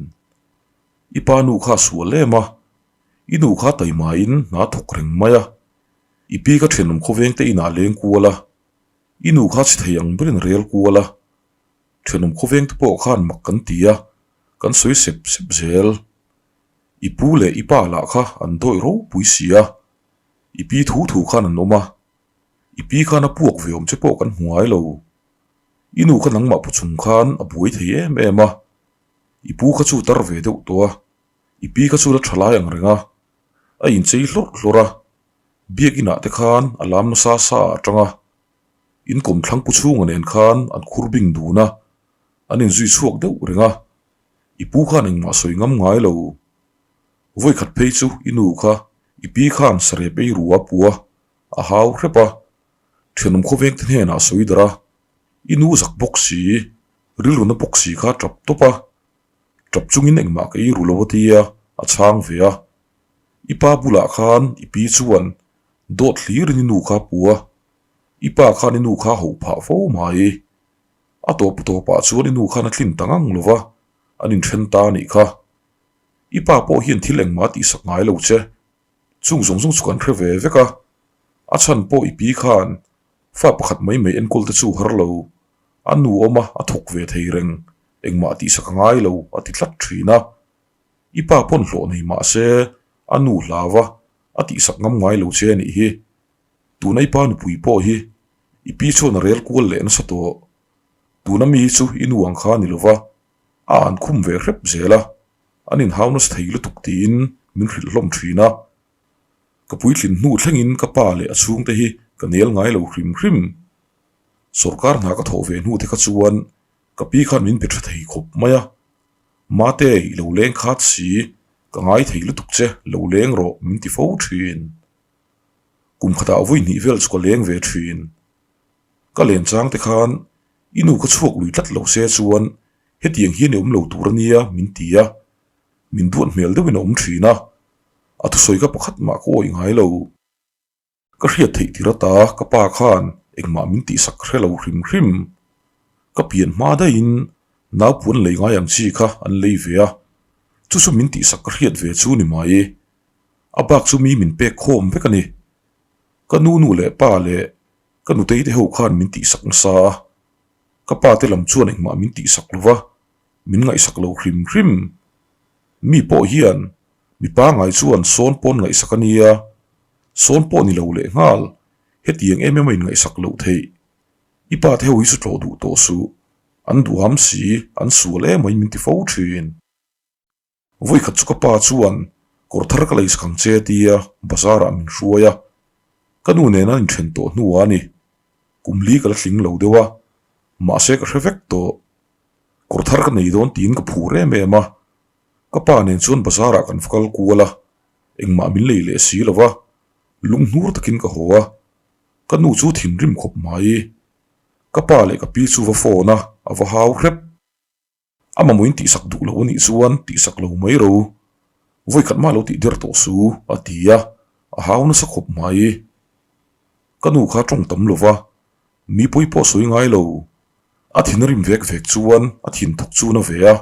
I pa nu kha a sual em a, i nu kha taimain hna thawk reng mai a, i pi ka thenawm khawveng te inah leng kual a, i nu kha chhe thei ang berin rel kual a, Thenawm khawveng te pawh khan mak kan ti a, kan sawi sep sep zel. I pu leh i pa lah kha an dawih ropui si a, i pi thu thu khan an awm a, i pi khan a puak ve awm che pawh kan hmu ngai lo. I nu kha nangmah pu chung khan a buai thei em em a, i pu kha chu tar ve deuh tawh a, i pi kha chu la tha lai ang reng a, a inchei hlawrh hlawrh a, biakinah te khan a lam nasa sa ah atang a, In kawmthlang pu chhunga nen khan an khur bing dun a, an inzui chhuak deuh reng a. I pu khan engmah sawi ngam ngai lo. Vawikhat phei chu i nu kha i pi khan sarep ei ru a pu a, a hau hrep a. Thianawm khawveng te hnenah sawi darh a, i nu zak bawk si, rilru na bawk si kha tap tawp a. Tap chungin engmah ka ei ru lo a tia, a chhang ve a. I pa bulah khan i pi chuan dawt hlirin i nu kha a pu a, i pa khan i nu kha a hauh phah fo mai. A tawp tawpah chuan i nu khan a tlin ta ngang lo va, an inthen ta a nih kha. I pa pawh hian thil engmah a tihsak ngai lo che. Chung zawng zawng chu kan hre ve vek a, a chhan pawh i pi khan fa pakhat mai mai enkawl te chu har lo. A nu awm a, a thawk ve thei reng, engmah a tihsak a ngai lo a ti tlat thin a. I pa pawn hlawh nei mah se a nu hlau va, a tihsak ngam ngai lo che a nih hi. Tuna i pa nupui pawh hi i pi chuan a rel kual leh nasa tawh. Tuna mi hi chu i nu ang kha a ni lo va, a an khum ve hrep zel a, an inhau nasa thei lutuk tiin min hrilh hlawm thin a. Ka puitlin hnu thlengin ka pa leh a chhungte hi ka nel ngai lo hrim hrim. Sawrkar hna ka thawh ve hnu te kha chuan ka pi khan min pe tha thei khawp mai a. Mate, i lo leng khat si, ka ngai thei lutuk che, lo leng rawh min ti fo thin. Kum khatah vawi hnih vel chu ka leng ve thin. Ka len chang te khan i nu ka chhuak lui tlat lo se chuan hetiang hian i awm lo tur a nia min ti a, min duat hmel deuhin a awm thin a, a thusawi kha pakhat mah ka awih ngai lo. Ka hriat theih tir ata ka pa khan engmah min tihsak hre lo hrim hrim. Ka pian hma daihin naupuan lei ngai ang chi kha an lei ve a, chu chu min tihsak ka hriat ve chu ni mai. A bak chu mi min pek khawm vek a ni. Ka nu nu leh pa leh ka nutei te ho khan min tihsak nasa a, ka pa te lam chuan engmah min tihsak lo va, min ngaihsak lo hrim hrim. Mi pawh hian mi pangai chuan sawn pawn ngaihsak a nia, sawn pawh ni lo leh nghal, hetiang em em a inngaihsak loh theih. I pa te ho hi chu tlawh duh tawh suh, an duham si, an sual em mai min ti fo thin. Vawikhat chu ka pa chuan kawr thar ka leisak ang che tia bazar ah min hruai a, ka nu nen an inthen tawh hnuah a ni. Kum li ka la tling lo deuh a, mahse ka hre vek tawh. Kawr thar ka nei dawn tiin ka phur em em a, ka pa nen chuan bazar ah kan va kal kual a, engmah min lei leh si lo va, lunghnur takin ka haw a, ka nu chu thinrim khawp mai. Ka pa leh ka pi chu va phone a, a va hau hrep. A mamawin tihsak duh lo a nih chuan tihsak lo mai ro. Vawikhat mah lo tih der tawh su, a ti a, a hau nasa khawp mai. Ka nu kha tawng tam lo va, mi pawi pawh sawi ngai lo. A thin a rim vek vek chuan a thin thawk chu na ve a,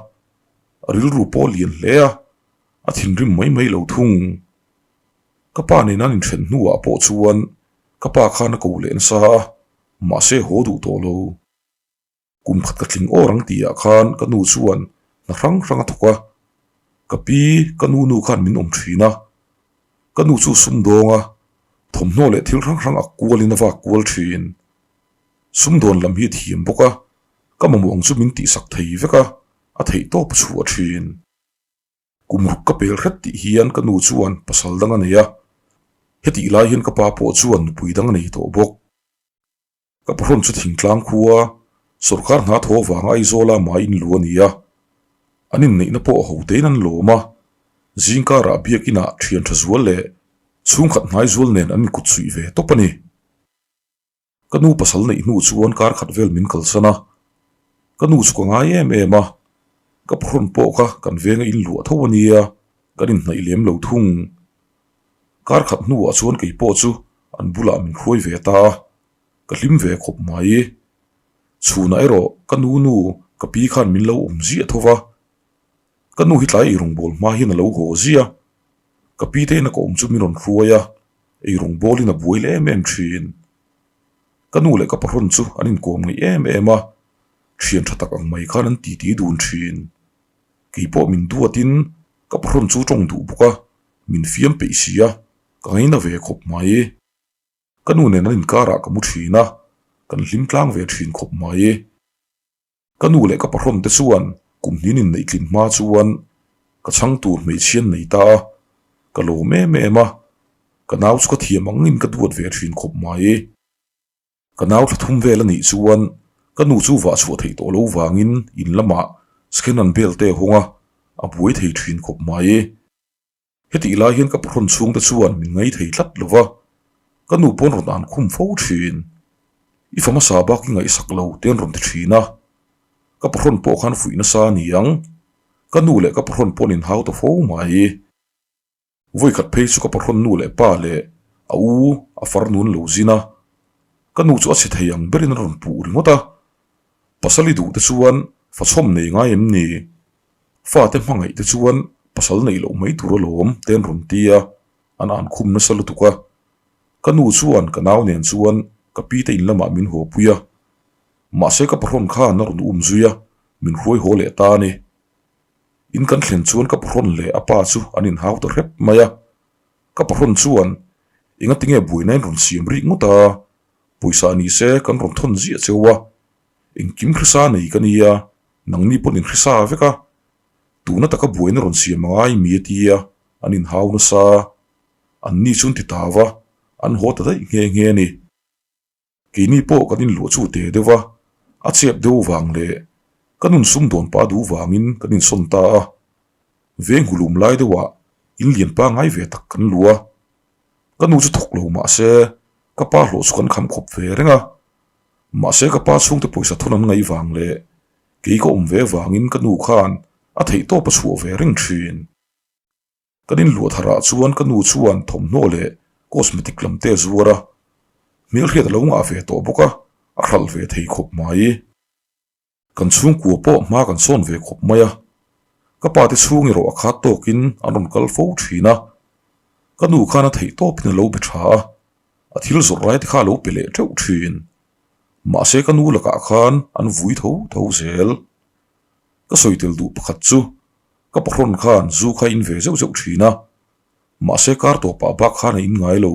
a rilru pawh a lian hle a, a thinrim mai mai lo thung. Ka pa nen an inthen hnuah pawh chuan ka pa khan a ko leh nasa a, mahse haw duh tawh lo. Kum khat ka tling awr ang tihah khan ka nu chuan hna hrang hrang a thawk a, ka pi ka nu nu khan min awm thin a, ka nu chu sumdawng a, thawmhnaw leh thil hrang hrang a kualin a vak kual thin. Sumdawn lam hi a thiam bawk a, ka mamawh ang chu min tihsak thei vek a, a theih tawp a chhuah thin. Kum ruk ka pel hret tih hian ka nu chuan pasal dang a nei a, hetih lai hian ka pa pawh chuan nupui dang a nei tawh bawk. Ka pahrawn chu thingtlang khua sawrkar hna thaw vanga Aizawla mai in lu a ni a, an inneihna pawh ho tein an lawm a, zingkarah biakinah thian tha zual leh chhungkhat hnai zual nen an inkut suih ve tawp a ni. Ka nu pasal neih hnu chuan kar khat vel min kalsan a, ka nu chu ka ngai em em a, ka pahrawn pawh kha kan venga in luah tho a nia, kan inhnaih lem lo thung. Kar khat hnuah chuan kei pawh chu an bulah min hruai ve ta a, ka hlim ve khawp mai. Chhunah erawh ka nu nu ka pi khan min lo awm ziah tho va, ka nu hi tlai eirawngbawl hma hian a lo haw ziah. Ka pi te ina ka awm chu min rawn hruai a, eirawngbawlin a buai leh em em thin. Ka nu leh ka pahrawn chu an inkawm ngeih em em a, thian tha tak ang mai khan an titi dun thin. Kei pawh min duatin ka pahrawn chu tawng duh bawk a, min fiam peih si a, ka ngaina ve khawp mai. Ka nu nen an inkarah ka mu thin a, kan hlim tlang ve thin khawp mai. Ka nu leh ka pahrawn te chuan kum hnin inneih tlin hma chuan ka chhang tur hmeichhia an nei ta a, ka lawm em em a, ka nau chu ka thiam angin ka duat ve thin khawp mai. Ka nau thla thum vel a nih chuan ka nu chu vah chhuah theih tawh lo vangin in lamah Skenan bel te a hawng a. a buai thei thin khawp mai. Hetih lai hian ka pahrawn chhungte chuan min ngai thei tlat lo va, ka nu pawn rawn an khum fo thin. I fa hmasa bak i ngaihsak lo te an rawn ti thin a, ka pahrawn pawh khan fuih nasa a ni ang, ka nu leh ka pahrawn pawh an inhau ta fo mai. Vawikhat phei chu ka pahrawn nu leh pa leh a u a farnu an lo zin a, ka nu chu a chhe thei ang berin a rawn puh ringawt a, pasal i duh te chuan fachhawm nei ngai em ni? Fate hmangaih te chuan pasal neih loh mai tur alawm te an rawn ti a, an an khum nasa lutuk a. Ka nu chuan ka nau nen chuan ka pi te in lamah min haw pui a, mahse ka pahrawn khan a rawn um zui a, min hruai haw leh ta a ni. In kan thlen chuan ka pahrawn leh a pa chu an inhau ta hrep mai a, ka pahrawn chuan engatinge buaina in rawn siam rik ngawt a, pawisa ni se kan rawn thawn ziah cheu a, Engkim hrisa nei ka nia, nangni pawh in hrisa vek a, tuna taka buaina rawn siam angai mi a ti a, an inhau nasa. Anni chu an ti ta va, an haw ta daih nghe nghe a ni. Keini pawh kan inluah chu te deuh va, a chep deuh vang leh ka nun sumdawn pah duh vangin kan insawn ta a. Veng hulum lai deuhah in lian pangngai ve tak kan luh a, ka nu chu thawk lo mah se ka pa hlawh chu kan kham khawp ve reng a. Mahse ka pa chhungte pawisa thawn an ngaih vang leh kei ka awm ve vangin ka nu khan a theihtawp a chhuah ve reng thin. Kan inluah tharah chuan ka nu chuan thawmhnaw leh cosmetic lam te a zuar a, hmelhriat a lo ngah ve tawh bawk a, a hralh ve thei khawp mai. Kan chhungkua pawh hma kan sawn ve khawp mai a, ka pa te chhung erawh a khat tawkin an rawn kal fo thin a, ka nu khan a theih tawpin a lo be tha a, a thil zawrh lai te kha a lo pe leh teuh thin. Mahse ka nu lakah khan an vui tho tho zel. Ka sawi tel duh pakhat chu ka pahrawn khan zu kha in ve zeuh zeuh thin a, mahse kar tawpah bak khan a in ngai lo.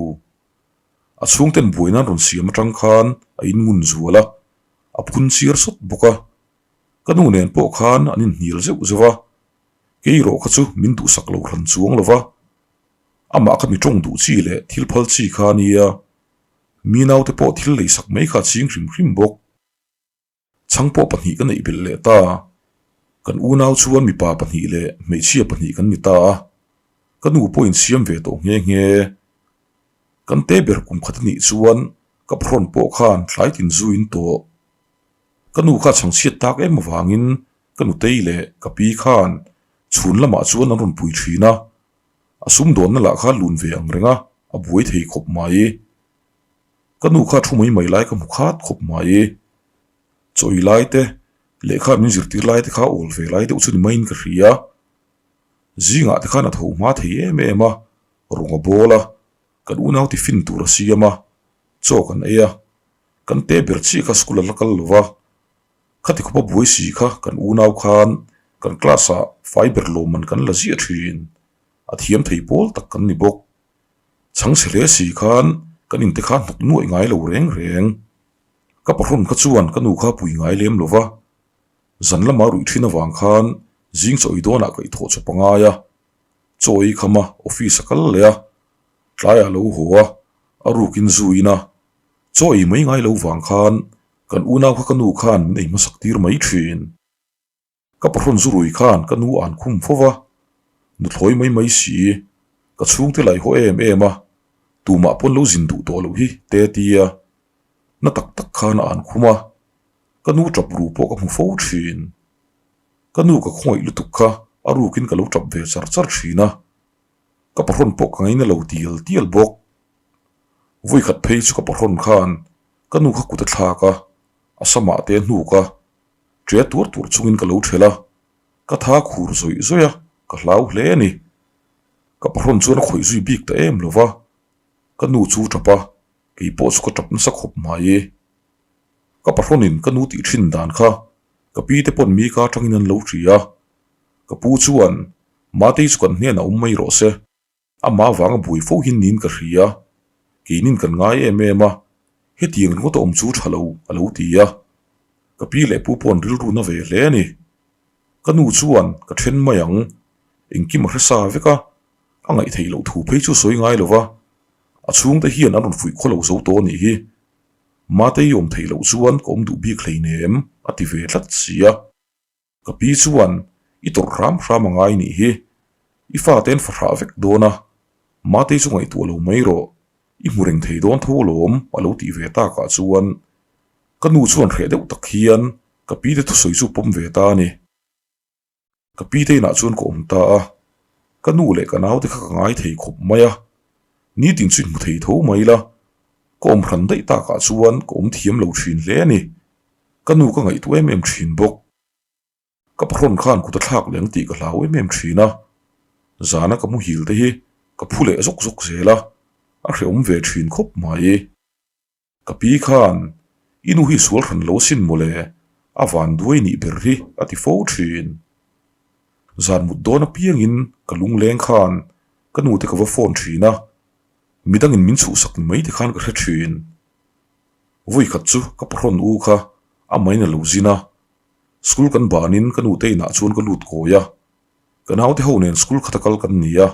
A chhungten buaina an rawn siam atang khan a in ngun zual a, a phun chiar sawt bawk a. Ka nu nen pawh khan an inhnial zeuh zeuh a, kei erawh kha chu min duhsak lo hran chuang lo va. Amah kha mi tawng duh chi leh thil phal chi kha a nia, mi naute pawh thil leisak mai kha a ching hrim hrim bawk. Chhang pawh pahnih ka neih belh leh ta. Kan unau chuan mipa pahnih leh hmeichhia pahnih kan ni ta a, ka nu pawh insiam ve tawh nghe nghe. Kan te ber kum khat a nih chuan ka phrawn pawh khan tlai tin zu in tawh. Ka nu kha chhangchhiat tak em avangin ka nutei leh ka pi khan chhun lamah chuan an rawn pui thin a, a sumdawnna lah kha lun ve ang reng a, a buai thei khawp mai. Ka nu kha thu mai mai lai ka hmu khat khawp mai. Chawi lai te, lehkha min zirtir lai te kha awl ve lai deuh chu ni maiin ka hria. Zingah te khan a tho hma thei em em a, rawng a bawl a, kan unau tiffin tur a siam a, chaw kan ei a, kan te ber chiah kha school a la kal lo va. Khati khawpa buai si kha kan unau khan kan class ah fai ber lawmman kan la ziah thin. A thiam thei pawl tak kan ni bawk. Chhangchhe hle si khan kan inte kha hnawk nuaih ngai lo reng reng. Ka pahrawn kha chuan ka nu kha pui ngai lem lo va, zan lama ruih thin avang khan zing chaw ei dawnah ka ithawh chawp a ngai a, chaw ei kham a office a kal leh a, tlaiah a lo haw a, a rukin zu in a, chaw ei mai ngai lo vang khan kan unau kha ka nu khan min ei hmasak tir mai thin. Ka pahrawn zu rui khan ka nu an khum fo va, nuthlawi mai mai si, ka chhungte lai haw em em a, tumah pawn lo zin duh tawh loh hi te tia na tak tak khan a an khum a, ka nu tap ru pawh ka hmu fo thin. Ka nu ka khawngaih lutuk kha a rukin ka lo tap ve char char thin a, ka pahrawn pawh ka ngaina lo tial tial bawk. Vawikhat phei chu ka pahrawn khan ka nu kha kut a thlak a, a samah te a hnuk a, Ṭe tuar tuar chungin ka lo ṭhel a, ka tha khur zawih zawih a, ka hlau hle a ni. Ka pahrawn chuan a khawih zui bik ta em lo va, ka nu chu ṭap a, kei pawh chu ka ṭap nasa khawp mai. Ka pahrawnin ka nu tih ṭhin dan kha ka pi te pawn mi ka aṭangin an lo ṭi a, ka pu chuan Matei chu kan hnenah awm mai rawh se. Amah avanga buai fo hi niin ka hria, keinin kan ngai em em a, hetiang ringawt a awm chu tha lo a lo ti a. Ka pi leh pu pawh an rilru na ve hle a ni. Ka nu chuan ka then mai ang, engkim a hre sa vek a, a ngaih theih loh thu phei chu sawi ngai lo va, a chhungte hian an rawn fuih khaw lo zo tawh a nih hi. Matei awm theih loh chuan ka awm duh bik hleinem a ti ve tlat si a. Ka pi chuan, I tawrh hram hram a ngai nih hi. I fate an fahrah vek dawn a, Matei chu ngaihtuah lo mai rawh. I hmu reng thei dawn tho alawm a lo tih ve takah chuan ka nu chuan hreh deuh tak hian ka pi te thusawi chu pawm ve ta a ni. Ka pi te inah chuan ka awm ta a, ka nu leh ka naute kha ka ngai thei khawp mai a, nitin chu inhmu thei tho mai la, ka awm hran daih takah chuan ka awm thiam lo thin hle a ni. Ka nu ka ngaihtuah em em thin bawk. Ka pahrawn khan kut a thlak leh ang tih ka hlau em em thin a, zana ka muhil te hi ka phu leh zawk zawk zel a, a hrehawm ve thin khawp mai. Ka pi khan, I nu hi sual hran lo sin mawle, a van duai nih ber hi a ti fo thin. Zan mut dawn apiangin ka lungleng khan ka nu te ka va phone thin a, midangin min chhuhsak ni mai te khan ka hre thin. Vawikhat chu ka pahrawn u kha a main a lo zin a, School kan banin ka nute inah chuan ka lut kawi a, ka naute ho nen school khata kal kan ni a,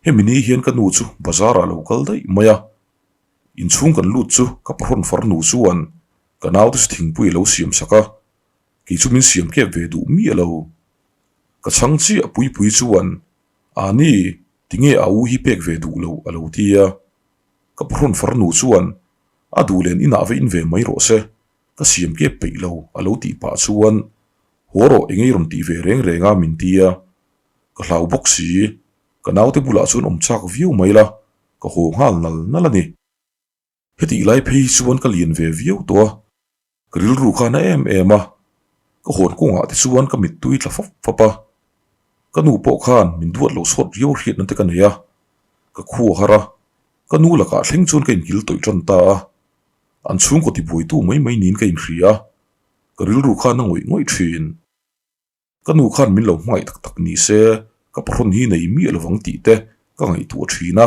hemi ni hian ka nu chu bazar ah lo kal daih mai a, inchhung kan lut chu ka pahrawn farnu chuan ka naute chu thingpui a lo siam sak a, kei chu min siam kep ve duh miah lo. Ka chhang chiah Puipui chuan Ani, tinge a u hi pek ve duh loh a lo ti a, ka pahrawn farnu chuan a duh len inah va in ve mai rawh se, Ka siam kep peih lo a lo tih pah chuan haw rawh engei rawn tih ve reng reng a min ti a, ka hlau bawk si, ka naute bulah chuan awm chak viau mai la, ka haw nghal nal nal a ni. Hetih lai phei hi chuan ka lian ve viau tawh a, ka rilru kha na em em a, ka hawn kawngah te chuan ka mittui tla fap fap a, ka nu pawh khan min duat lo sawt riau hriatna te ka nei a, ka khu a har a, ka nu lakah thleng chuan ka inkil tawih tan ta a. An chhungkaw tibuaitu mai mai niin ka inhria a, ka rilru khan a ngawih ngawih thin. Ka nu khan min lo hmangaih tak tak ni se ka pahrawn hi nei miah lovang tih te ka ngaihtuah thin a,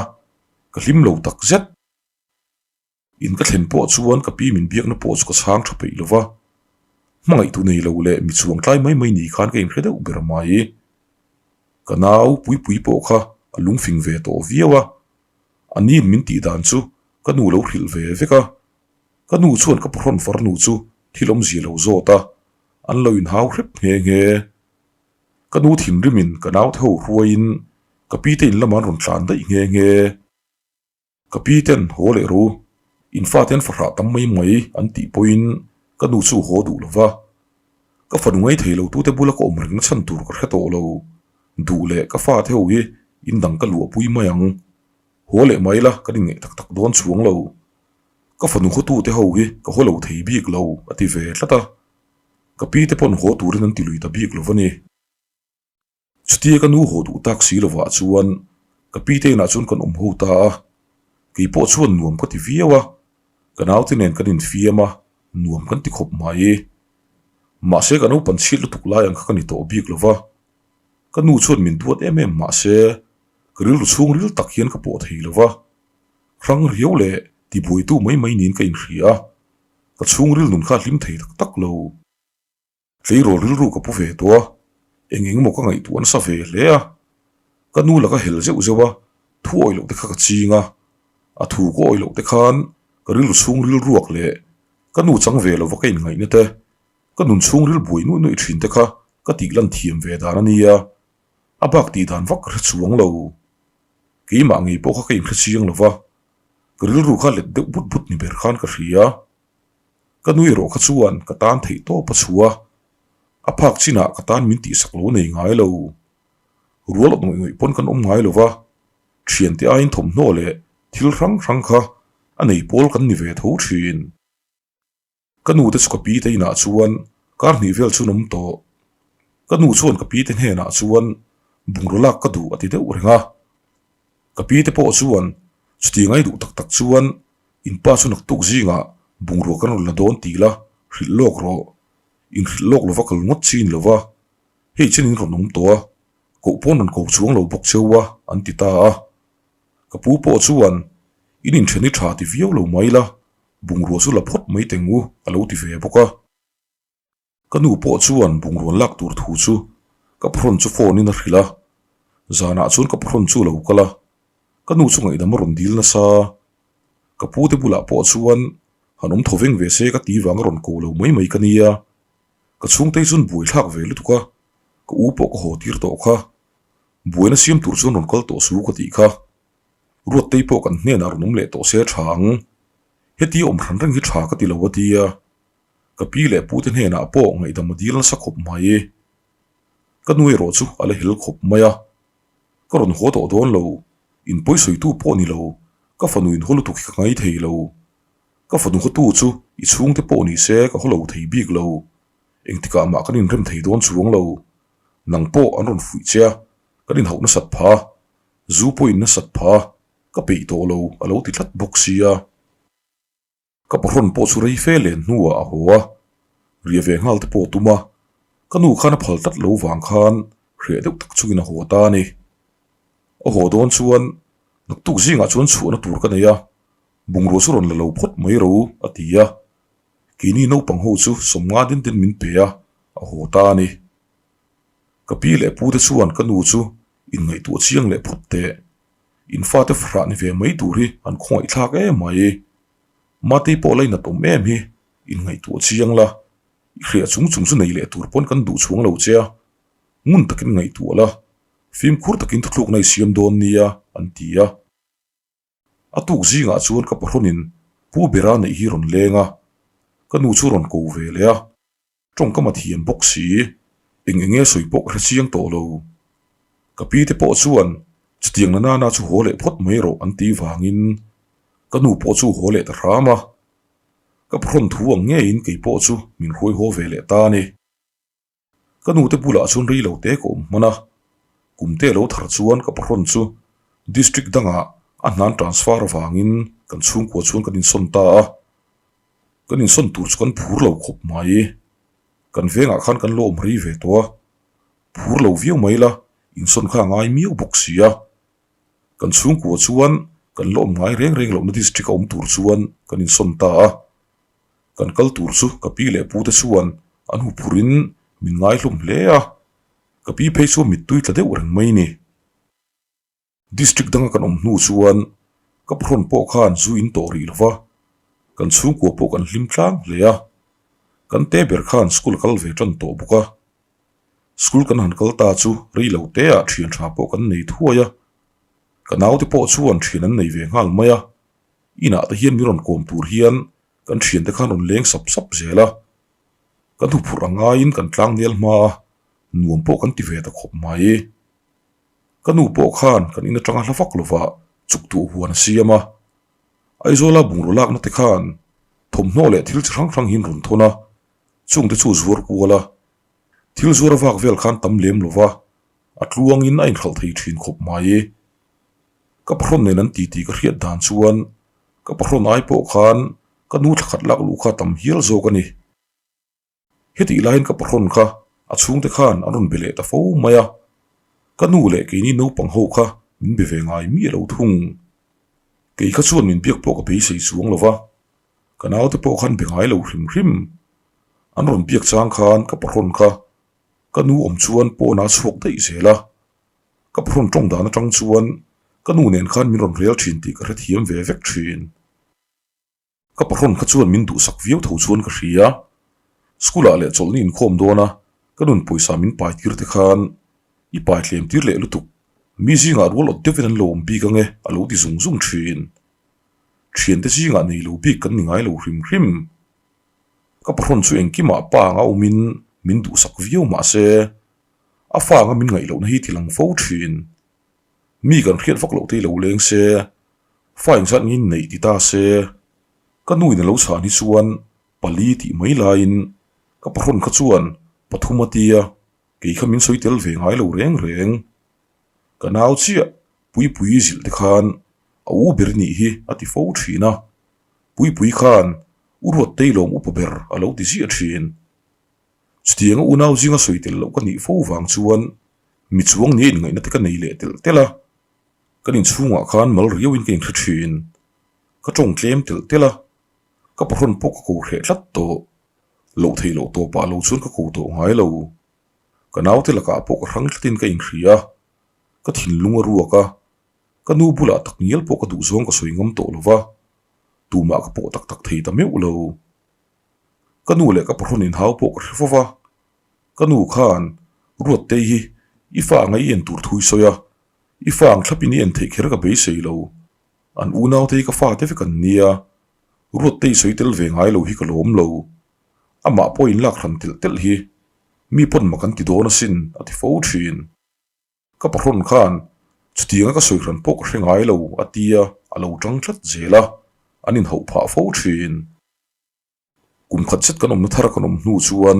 ka hlim lo tak zet. In ka thlen pawh chuan ka pi min biakna pawh chu ka chhang tha peih lova, hmangaihtu nei lo leh mi chuang tlai mai mai ni khan ka inhre deuh ber mai. Ka nau Puipui pawh kha a lungfing ve tawh viau a, A niin min tih dan chu ka nu lo hrilh ve vek a, ka nu chuan ka pahrawn farnu chu thil awmzia lo zawt a, an lo inhau hrep nghe nghe. Ka nu thinrimin ka naute ho hruaiin ka pi te in lamah an rawn tlan daih nghe nghe. Ka pi ten haw leh ru, in fate an fahrah tam mai mai an tih pawhin ka nu chu haw duh lo va. Ka fanu ngei thei lo tute bula ka awm rengna chhan tur ka hre tawh lo. Duh leh ka fate ho hi in dang ka luahpui mai ang. Haw leh mai la kan inngeih tak tak dawn chuang lo. Ka fanu hawtute ho hi ka haw lo thei bik lo a ti ve tlat a. Ka pi te pawn haw turin an ti lui ta bik lo va ni. Chutia ka nu haw duh tak si lovah chuan ka pi te inah chuan kan awm ho ta a, kei pawh chuan nuam ka ti viau a, ka naute nen kan infiam a, nuam kan ti khawp mai. Mahse ka naupan chhiat lutuk lai ang kha ka ni tawh bik lova, ka nu chuan min duat em em mahse ka rilru chhungril tak hian ka pawh thei lova, hrang riau leh tibuaitu mai mai niin ka inhria a, ka chhungril nun kha a hlim thei tak tak lo. Tleirawl rilru ka pu ve tawh a, eng eng emaw ka ngaihtuah nasa ve hle a. Ka nu laka hel zeuh zeuh a, thu awih loh te kha ka ching a. A thu ka awih loh te khan ka rilru chhung rilruak leh ka nu chang ve lova ka inngaihna te, ka nun chhung ril buai nuih nuih thin te kha ka tih lan thiam ve dan a nia. A bak tih dan vak ka hre chuang lo. Keimah ngei pawh kha ka inhre chiang lova, ka rilru kha let deuh but but ni ber khan ka hria. Ka nui erawh kha chuan ka tan theih tawp a chhuah a, a phak chinah ka tan min tihsak lo nei ngai lo. Rual awt ngawih ngawih pawn kan awm ngai lo va, thiante aiin thawmhnaw leh thil hrang hrang kha a nei pawl kan ni ve tho thin. Ka nu te chu ka pi te inah chuan kar hnih vel chu an awm tawh. Ka nu chuan ka pi te hnenah chuan bungraw lak ka duh a ti deuh reng a. Ka pi te pawh chuan chuti ngai duh tak tak chuan In pa chu naktuk zingah bungrua kan rawn la dawn tih la, hrilh lawk rawh. In hrilh lawk lova kal ngawt chin lo va, hei chen in rawn awm tawh a, koh pawn rawn ko chuang lo bawk cheu a, an ti ta a. Ka pu pawh chuan, In inthen hi tha ti viau lo mai la, bungrua chu la phawt mai teng u, a lo ti ve bawk a. Ka nu pawh chuan bungrawn lak tur thu chu ka phrawn chu phone in a hrilh a, zanah chuan ka phrawn chu a lo kal a, ka nu chu ngaihdam a rawn dil nasa. Ka pu te bulah pawh chuan han awm tho veng ve se ka ti vang a rawn ko lo mai mai ka nia, ka chhungte hi chuan buai thlak ve lutuk a, Ka u pawh ka haw tir tawh kha. Buaina siam tur chuan rawn kal tawh su ka tih kha. Ruattei pawh kan hnenah rawn awm leh tawh se tha ang. Heti awm hran reng hi tha ka ti lo a tia. Ka pi leh pu te hnenah pawh ngaihdam a dil nasa khawp mai. Ka nu erawh chu a la hel khawp mai a. Ka rawn haw tawh dawn lo. In pawi sawitu pawh ni lo. Ka fanu in haw lutuk hi ka ngai thei lo. Ka fanu hawtu chu i chhungte pawh ni se ka haw lo thei bik lo. Engtikah mah kan inrem thei dawn chuang lo. Nang pawh an rawn fuih che a, kan inhauh nasat pha. Zu pawh in nasat pha. Ka peih tawh lo a lo ti tlat bawk sia. Ka pahrawn pawh chu rei fe len hnuah a haw a, riah ve nghal te pawh a tum a, ka nu khan a phal tlat lo vang khan hreh deuh tak chungin a haw ta a ni. A haw dawn chuan naktuk zingah chuan chhuahna tur ka nei a, bungrua chu rawn la lo phawt mai ro a ti a, keini naupang ho chu sawmnga din din min pe a, a haw ta a ni. Ka pi leh pu te chuan ka nu chu inngaihtuah chiang leh phawt teh. In fate fahrah ni ve mai tur hi an khawngaih thlak em mai. Matei pawh lainat awm em hi inngaihtuah chiang la, i hriah chung chung chu nei leh tur pawn kan duh chhuang lo che a, ngun takin ngaihtuah la, fimkhur takin thuthlukna i siam dawn nia an ti a. A tuk zingah chuan ka pahrawnin Pu Bera neih hi rawn leng a, ka nu chu rawn ko ve leh a. Tawngkam a thiam bawk si, eng eng nge sawi pawh ka hre chiang tawh lo. Ka pi te pawh chuan chutiang na nana chu haw leh phawt mai rawh an tih vangin ka nu pawh chu haw leh ta hram a. Ka phrawn thu ang ngeiin kei pawh chu min hruai haw ve leh ta a ni. Ka nu te bulah chuan rei lo te ka awm hman a, kum te lo thar chuan ka pahrawn chu district dangah a hnan transfer avangin kan chhungkua chuan kan insawn ta a. Kan insawn tur chu kan phur lo khawp mai. Kan vengah khan kan lo awm rei ve tawh a, phur lo viau mai la, insawn kha a ngai miau bawk si a. Kan chhungkua chuan kan la awm ngai reng reng lohna district a awm tur chuan kan insawn ta a. Kan kal tur chu ka pi leh pu te chuan an hu phurin min ngaihlawm hle a, ka pi phei chuan mittui tla deuh reng mai ni. District danga kan awm hnu chuan ka pahrawn pawh khan zu in tawh rih lova, kan chhungkua pawh kan hlim tlang hle a, kan te ber khan school a kal ve tan tawh bawk a. School kan han kal ta chu rei lo te ah thian tha pawh kan nei thuai a, ka naute pawh chuan thian an nei ve nghal mai a, inah te hian min rawn kawm tur hian kan thiante khan rawn leng sap sap zel a, kan huphurh a ngaiin kan tlang nel hma a, nuam pawh kan ti ve ta khawp mai. Ka nu pawh khan kan in atanga hla vak lova chuk tuah huan a siam a. Aizawla bungraw lakna te khan thawmhnaw leh thil chi hrang hrang hian rawn thawn a, chungte chu zuar kual a. Thil zuar a vak vel khan tam lem lova a tluangin a inhralh thei thin khawp mai. Ka pahrawn nen an titi ka hriat dan chuan ka pahrawn ai pawh khan ka nu thlakhat lak luh kha tam hial zawk a ni. Hetih laiin ka pahrawn kha a chhungte khan an rawn be leh ta fo mai a, ka nu leh keini naupang ho kha min be ve ngai miah lo thung. Kei kha chuan min biak pawh ka beisei chuang lo va, ka naute pawh khan be ngai lo hrim hrim. An rawn biak chang khan ka pahrawn kha ka nu awm chuan pawn a chhuak daih zel a, ka pahrawn tawng dan atang chuan ka nu nen khan min rawn rel thin tih ka hrethiam ve vek thin. Ka pahrawn kha chuan min duhsak viau tho chuan ka hria. School ah leh chawlhni inkhawm dawn a, ka nun pawisa min pai tir te khan i pai tlem tir leh lutuk. Mi zingah rual awt deuhin an lo awm bik ange a lo ti zung zung thin. Thiante zingah nei lo bik kan ni ngai lo hrim hrim. Ka pahrawn chu engkimah pa anga awmin min duhsak viau mahse a fa anga min ngaih lohna hi ti lang fo thin. Mi kan hriat vak loh te hi lo leng se, fa engzat ngin neih ti ta se, ka nu in a lo chhan hi chuan pali tih mai laiin ka pahrawn kha chuan pathum a tia, kei kha min sawi tel ve ngai lo reng reng. Ka nau chiah Puipui zilh te khan a u ber nih hi a ti fo thin a, Puipui khan u Ruattei lawm upa ber a lo ti ziah thin. Chutianga unau zinga sawi tel loh ka nih fo vang chuan mi chuang nia inngaihna te ka nei leh telh telh a, kan inchhungah khan mal riauin ka inhre thin. Ka tawng tlem telh telh a, ka pahrawn pawh ka ko hreh tlat tawh. Loh theih loh tawpah lo chuan ka ko tawh ngai lo. Ka naute lakah pawh ka hrang tlatin ka inhria a, ka thinlung a ruak a, ka nu bulah tak ngial pawh ka duhzawng ka sawi ngam tawh lo va, tumah ka pawh tak tak thei ta meuh lo. Ka nu leh ka pahrawn inhau pawh ka hre fo va, ka nu khan. Ruattei hi i fa anga i en tur thu i sawi a, i fa ang thlapin i en theih kher ka beisei lo. An unaute hi ka fate vek an nia, Ruattei sawi tel ve ngai lo hi ka lawm lo. Amah pawh inlak hran telh telh hi mi pawn mak an ti dawn asin a ti fo thin. Ka pahrawn khan chutianga ka sawi hran pawh ka hre ngai lo a tia a lo tang tlat zel a, an inhauh phah fo thin. Kum khat zet kan awmna thar kan awm hnu chuan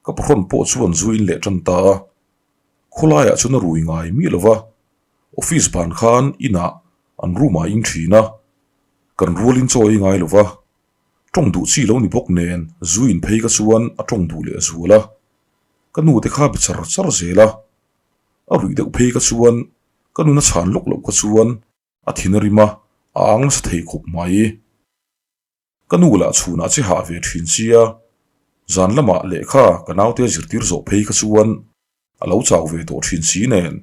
ka pahrawn pawh chuan zu in leh tan ta a, khawlaiah chuan a rui ngai miah lo va, office ban khan inah an room ah in thin a, kan rualin chaw ei ngai lo va, tawng duh chi lo ni bawk nen zu in phei kha chuan a tawng duh leh zual a, ka nu te kha be char char zel a, a ruih deuh phei kha chuan ka nuna chhan lawk loh kha chuan a thin a rim a, a ang nasa thei khawp mai. Ka nu lah chhunah che hah ve thin sia, zan lamah lehkha ka naute zirtir zawh phei kha chuan a lo chau ve tawh thin si nen,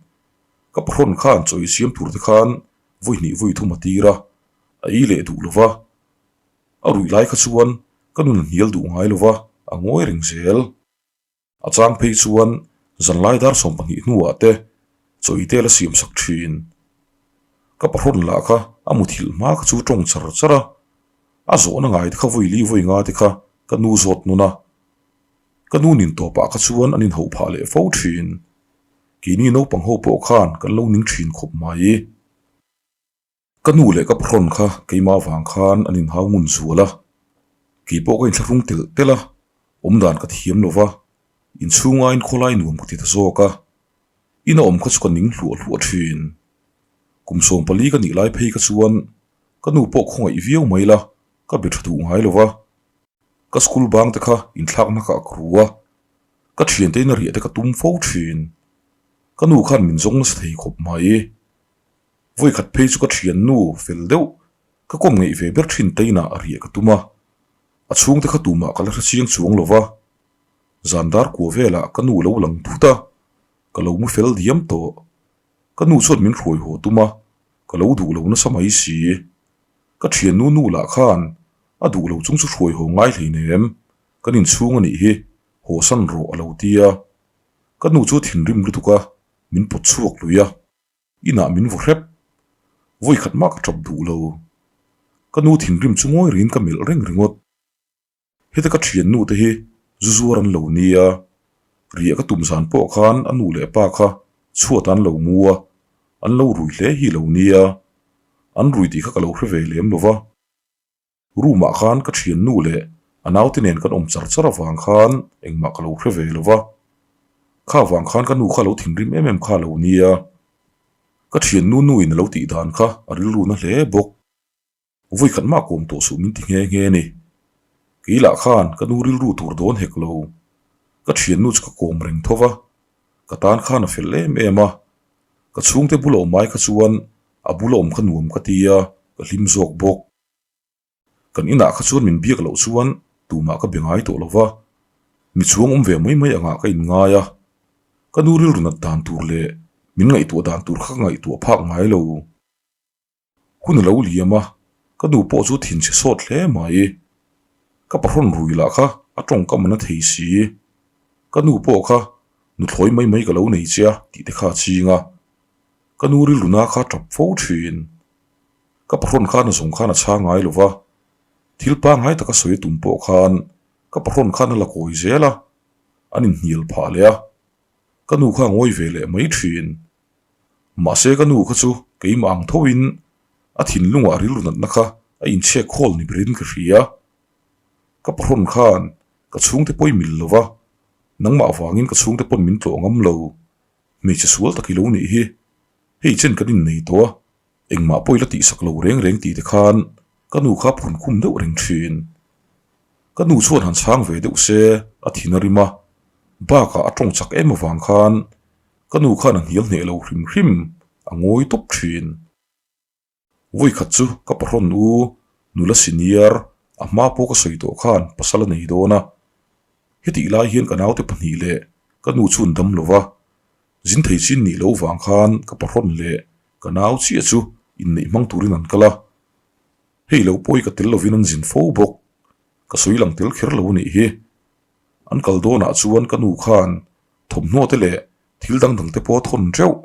ka pahrawn khan chaw i siam tur te khan vawi hnih vawi thum a tir a, a ei leh duh lo va. A ruih lai kha chuan ka nun a hnial duh ngai lo va, a ngawi reng zel. A chang phei chuan zanlai dar 12 hnuah te chaw i tel a siam sak thin. Ka pahrawn lah kha a muthilh hma kha chu tawng char char a, a zawhna ngai te kha vawi li vawi nga te kha ka nu zawt nun a. Ka nu nin tawpah kha chuan an inhauh phah leh fo thin. Keini naupang ho pawh khan kan lo ning thin khawp mai. Ka nu leh ka pahrawn kha keimah vang khan an inhau ngun zual a, kei pawh ka inthlahrung telh telh a, awmdan ka thiam lo va, inchhunga inkhawlai nuam ka ti ta zawk a, ina awm kha chu ka ning hluah hluah thin. Kum 14 ka nih lai phei kha chuan ka nu pawh khawngaih viau mai la, ka be tha duh ngai lo va, ka school bang te kha inthlakna kha a kru a, ka thiante ina riah te ka tum fo thin. Ka nu khan min zawng nasa thei khawp mai. Vawi khat phei chu ka thiannu fel deuh ka kawm ngeih ve ber thin teinah riah ka tum a, a chhungte kha tumah ka la hre chiang chuang lo va, zan dar kua velah ka nu lo lang thut a, ka lo mu fel diam tawh. Ka nu chuan min hruai haw tum a, ka lo duh lo nasa mai si. Ka thiannu nu lah khan a duh lo chung chu hruai haw ngai hleinem, kan inchhung a nih hi, haw san rawh a lo ti a. Ka nu chu thinrim lutuk a, min pawt chhuak lui a. Inah min vaw hrep. Vawi khat mah ka tap duh lo. Ka nu thinrim chu ngawi rengin ka melh reng ringawt. Heta ka thiannu te hi zu zuar an lo nia. Riah ka tum zan pawh khan a nu leh pa kha chhuat an lo mu a, an lo rui hle hi lo nia. An rui tih kha ka lo hre ve lem lo va. Room ah khan ka thiannu leh a naute nen kan awm char char avang khan engmah ka lo hre ve lo va, kha vang khan ka nu kha lo thinrim em em kha lo nia, ka thiannu nu in a lo tih dan kha a rilru na hle bawk. Vawi khat mah kawm tawh suh min ti nghe nghe a ni. Kei lah khan ka nu rilru tur dawn hek lo, ka thiannu chu ka kawm reng tho va, ka tan khan a fel em em a, ka chhungte bula awm ai kha chuan a bula awm kha nuam ka ti a, ka hlim zawk bawk. Kan inah kha chuan min biak loh chuan tumah ka be ngai tawh lo va, mi chhuang awm ve mai mai angah ka inngai a, ka nu rilru nat dan tur leh min ngaihtuah dan tur kha ka ngaihtuah phak ngai lo. Hun a lo liam a, ka nu pawh chu thinchhe sawt hle mai. Ka pahrawn rui lah kha a tawngkam a na thei si. Ka nu pawh kha nuthlawi mai mai ka lo nei che a tih te kha a ching a, ka nu rilru na kha a tap fo thin. Ka pahrawn khan a zawng khan a chhang ngai lo va, thil pangngai taka sawi a tum pawh khan ka pahrawn khan a la kawi zel a, an inhnial phah leh a, ka nu kha a ngawi ve leh mai thin. Mahse ka nu kha chu keimah ang thoin a thinlungah rilru natna kha a inchhek khawl ni berin ka hria. Ka pahrawn khan ka chhungte pawh i mil lo va, nangmah vangin ka chhungte pawn min tlawh ngam lo, hmeichhe sual tak i lo nih hi, hei chen kan innei tawh a, Engmah pawh i la tihsak lo reng reng tih te khan ka nu kha phun khum deuh reng thin. Ka nu chuan han chhang ve deuh se a thin a rim a, bakah a tawng chak em avang khan ka nu khan a hnial hneh lo hrim hrim a ngawi tawp thin. Vawi khat chu ka pahrawn u nula senior a hma pawh ka sawi tawh khan pasal a nei dawn a, hetih lai hian ka naute pahnih leh ka nu chu an dam lo va, Zin thei chin nih loh vang khan ka pahrawn leh ka nau chiah chu inneih hmang turin an kal a, hei lo pawi ka tel lovin an zin fo bawk, ka sawi lang tel kher lo a nih hi. An kal dawnah chuan ka nu khan Thawmhnaw te leh thil dang dang te pawh a thawn teuh.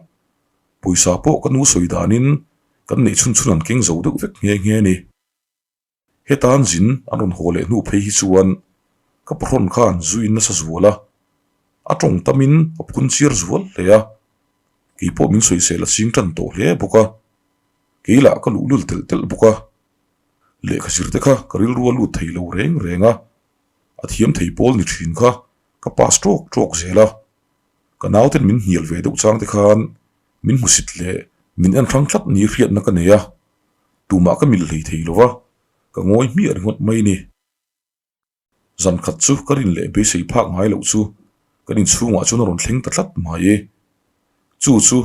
Pawisa pawh ka nu sawi danin kan neih chhun chhun an keng zo deuh vek nghe nghe a ni. Heta an zin an rawn haw leh hnu phei hi chuan ka pahrawn khan zu in nasa zual a, a tawng tamin a phun chiar zual hle a, kei pawh min sawisel a ching tan tawh hle bawk a, kei lah ka luhlul telh telh bawk a, lehkha zir te kha ka rilru a lut thei lo reng reng a, a thiam thei pawl ni thin kha ka pass tawk tawk zel a, ka nauten min hnial ve deuh chang te khan min hmusit leh min en hrang tlat ni hriatna ka nei a. Tumah ka mil hlei thei lo va, ka ngawi hmiah ringawt mai ni. Zan khat chu ka rin leh beisei phak ngai loh chu kan inchhungah chuan a rawn thleng ta tlat mai. Chu chu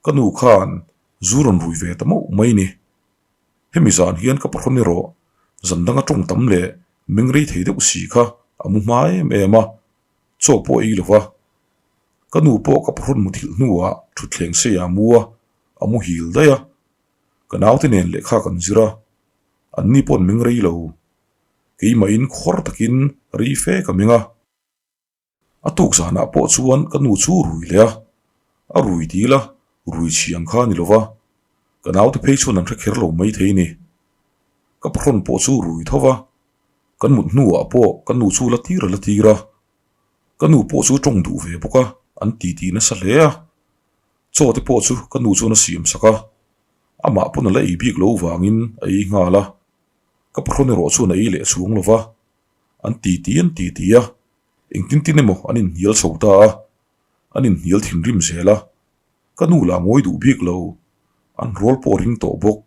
ka nu khan zu rawn rui ve ta mauh mai ni. Hemi zan hian ka pahrawn erawh zan danga tawng tam leh meng rei thei deuh si kha a mu hma em em a, chaw pawh ei lo va. Ka nu pawh ka pahrawn muthilh hnuah thutthleng seiah a mu a, a muhil daih a. Ka naute nen lehkha kan zir a, anni pawh an meng rei lo. Keimahin khawr takin rei fe ka meng a. A tuk zanah pawh chuan ka nu chu rui leh a, a rui dil a, rui chhiang kha a ni lo va, ka naute phei chuan an hre kher lo mai thei ni. Ka pahrawn pawh chu rui tho va, kan mut hnuah pawh ka nu chu la tir a la tir a. Ka nu pawh chu tawng duh ve bawk a, an titi nasa hle a. Chaw te pawh chu ka nu chuan a siam sak a, amah pawn a la ei bik lo vangin a ei nghal a, ka pahrawn erawh chuan a ei leh chhuang lo va, an ti ti an ti ti a, engtin tin emaw an inhnial chho ta a, an inhnial thinrim zel a, ka nu lah ngawi duh bik lo, an rual pawh a ring tawh bawk,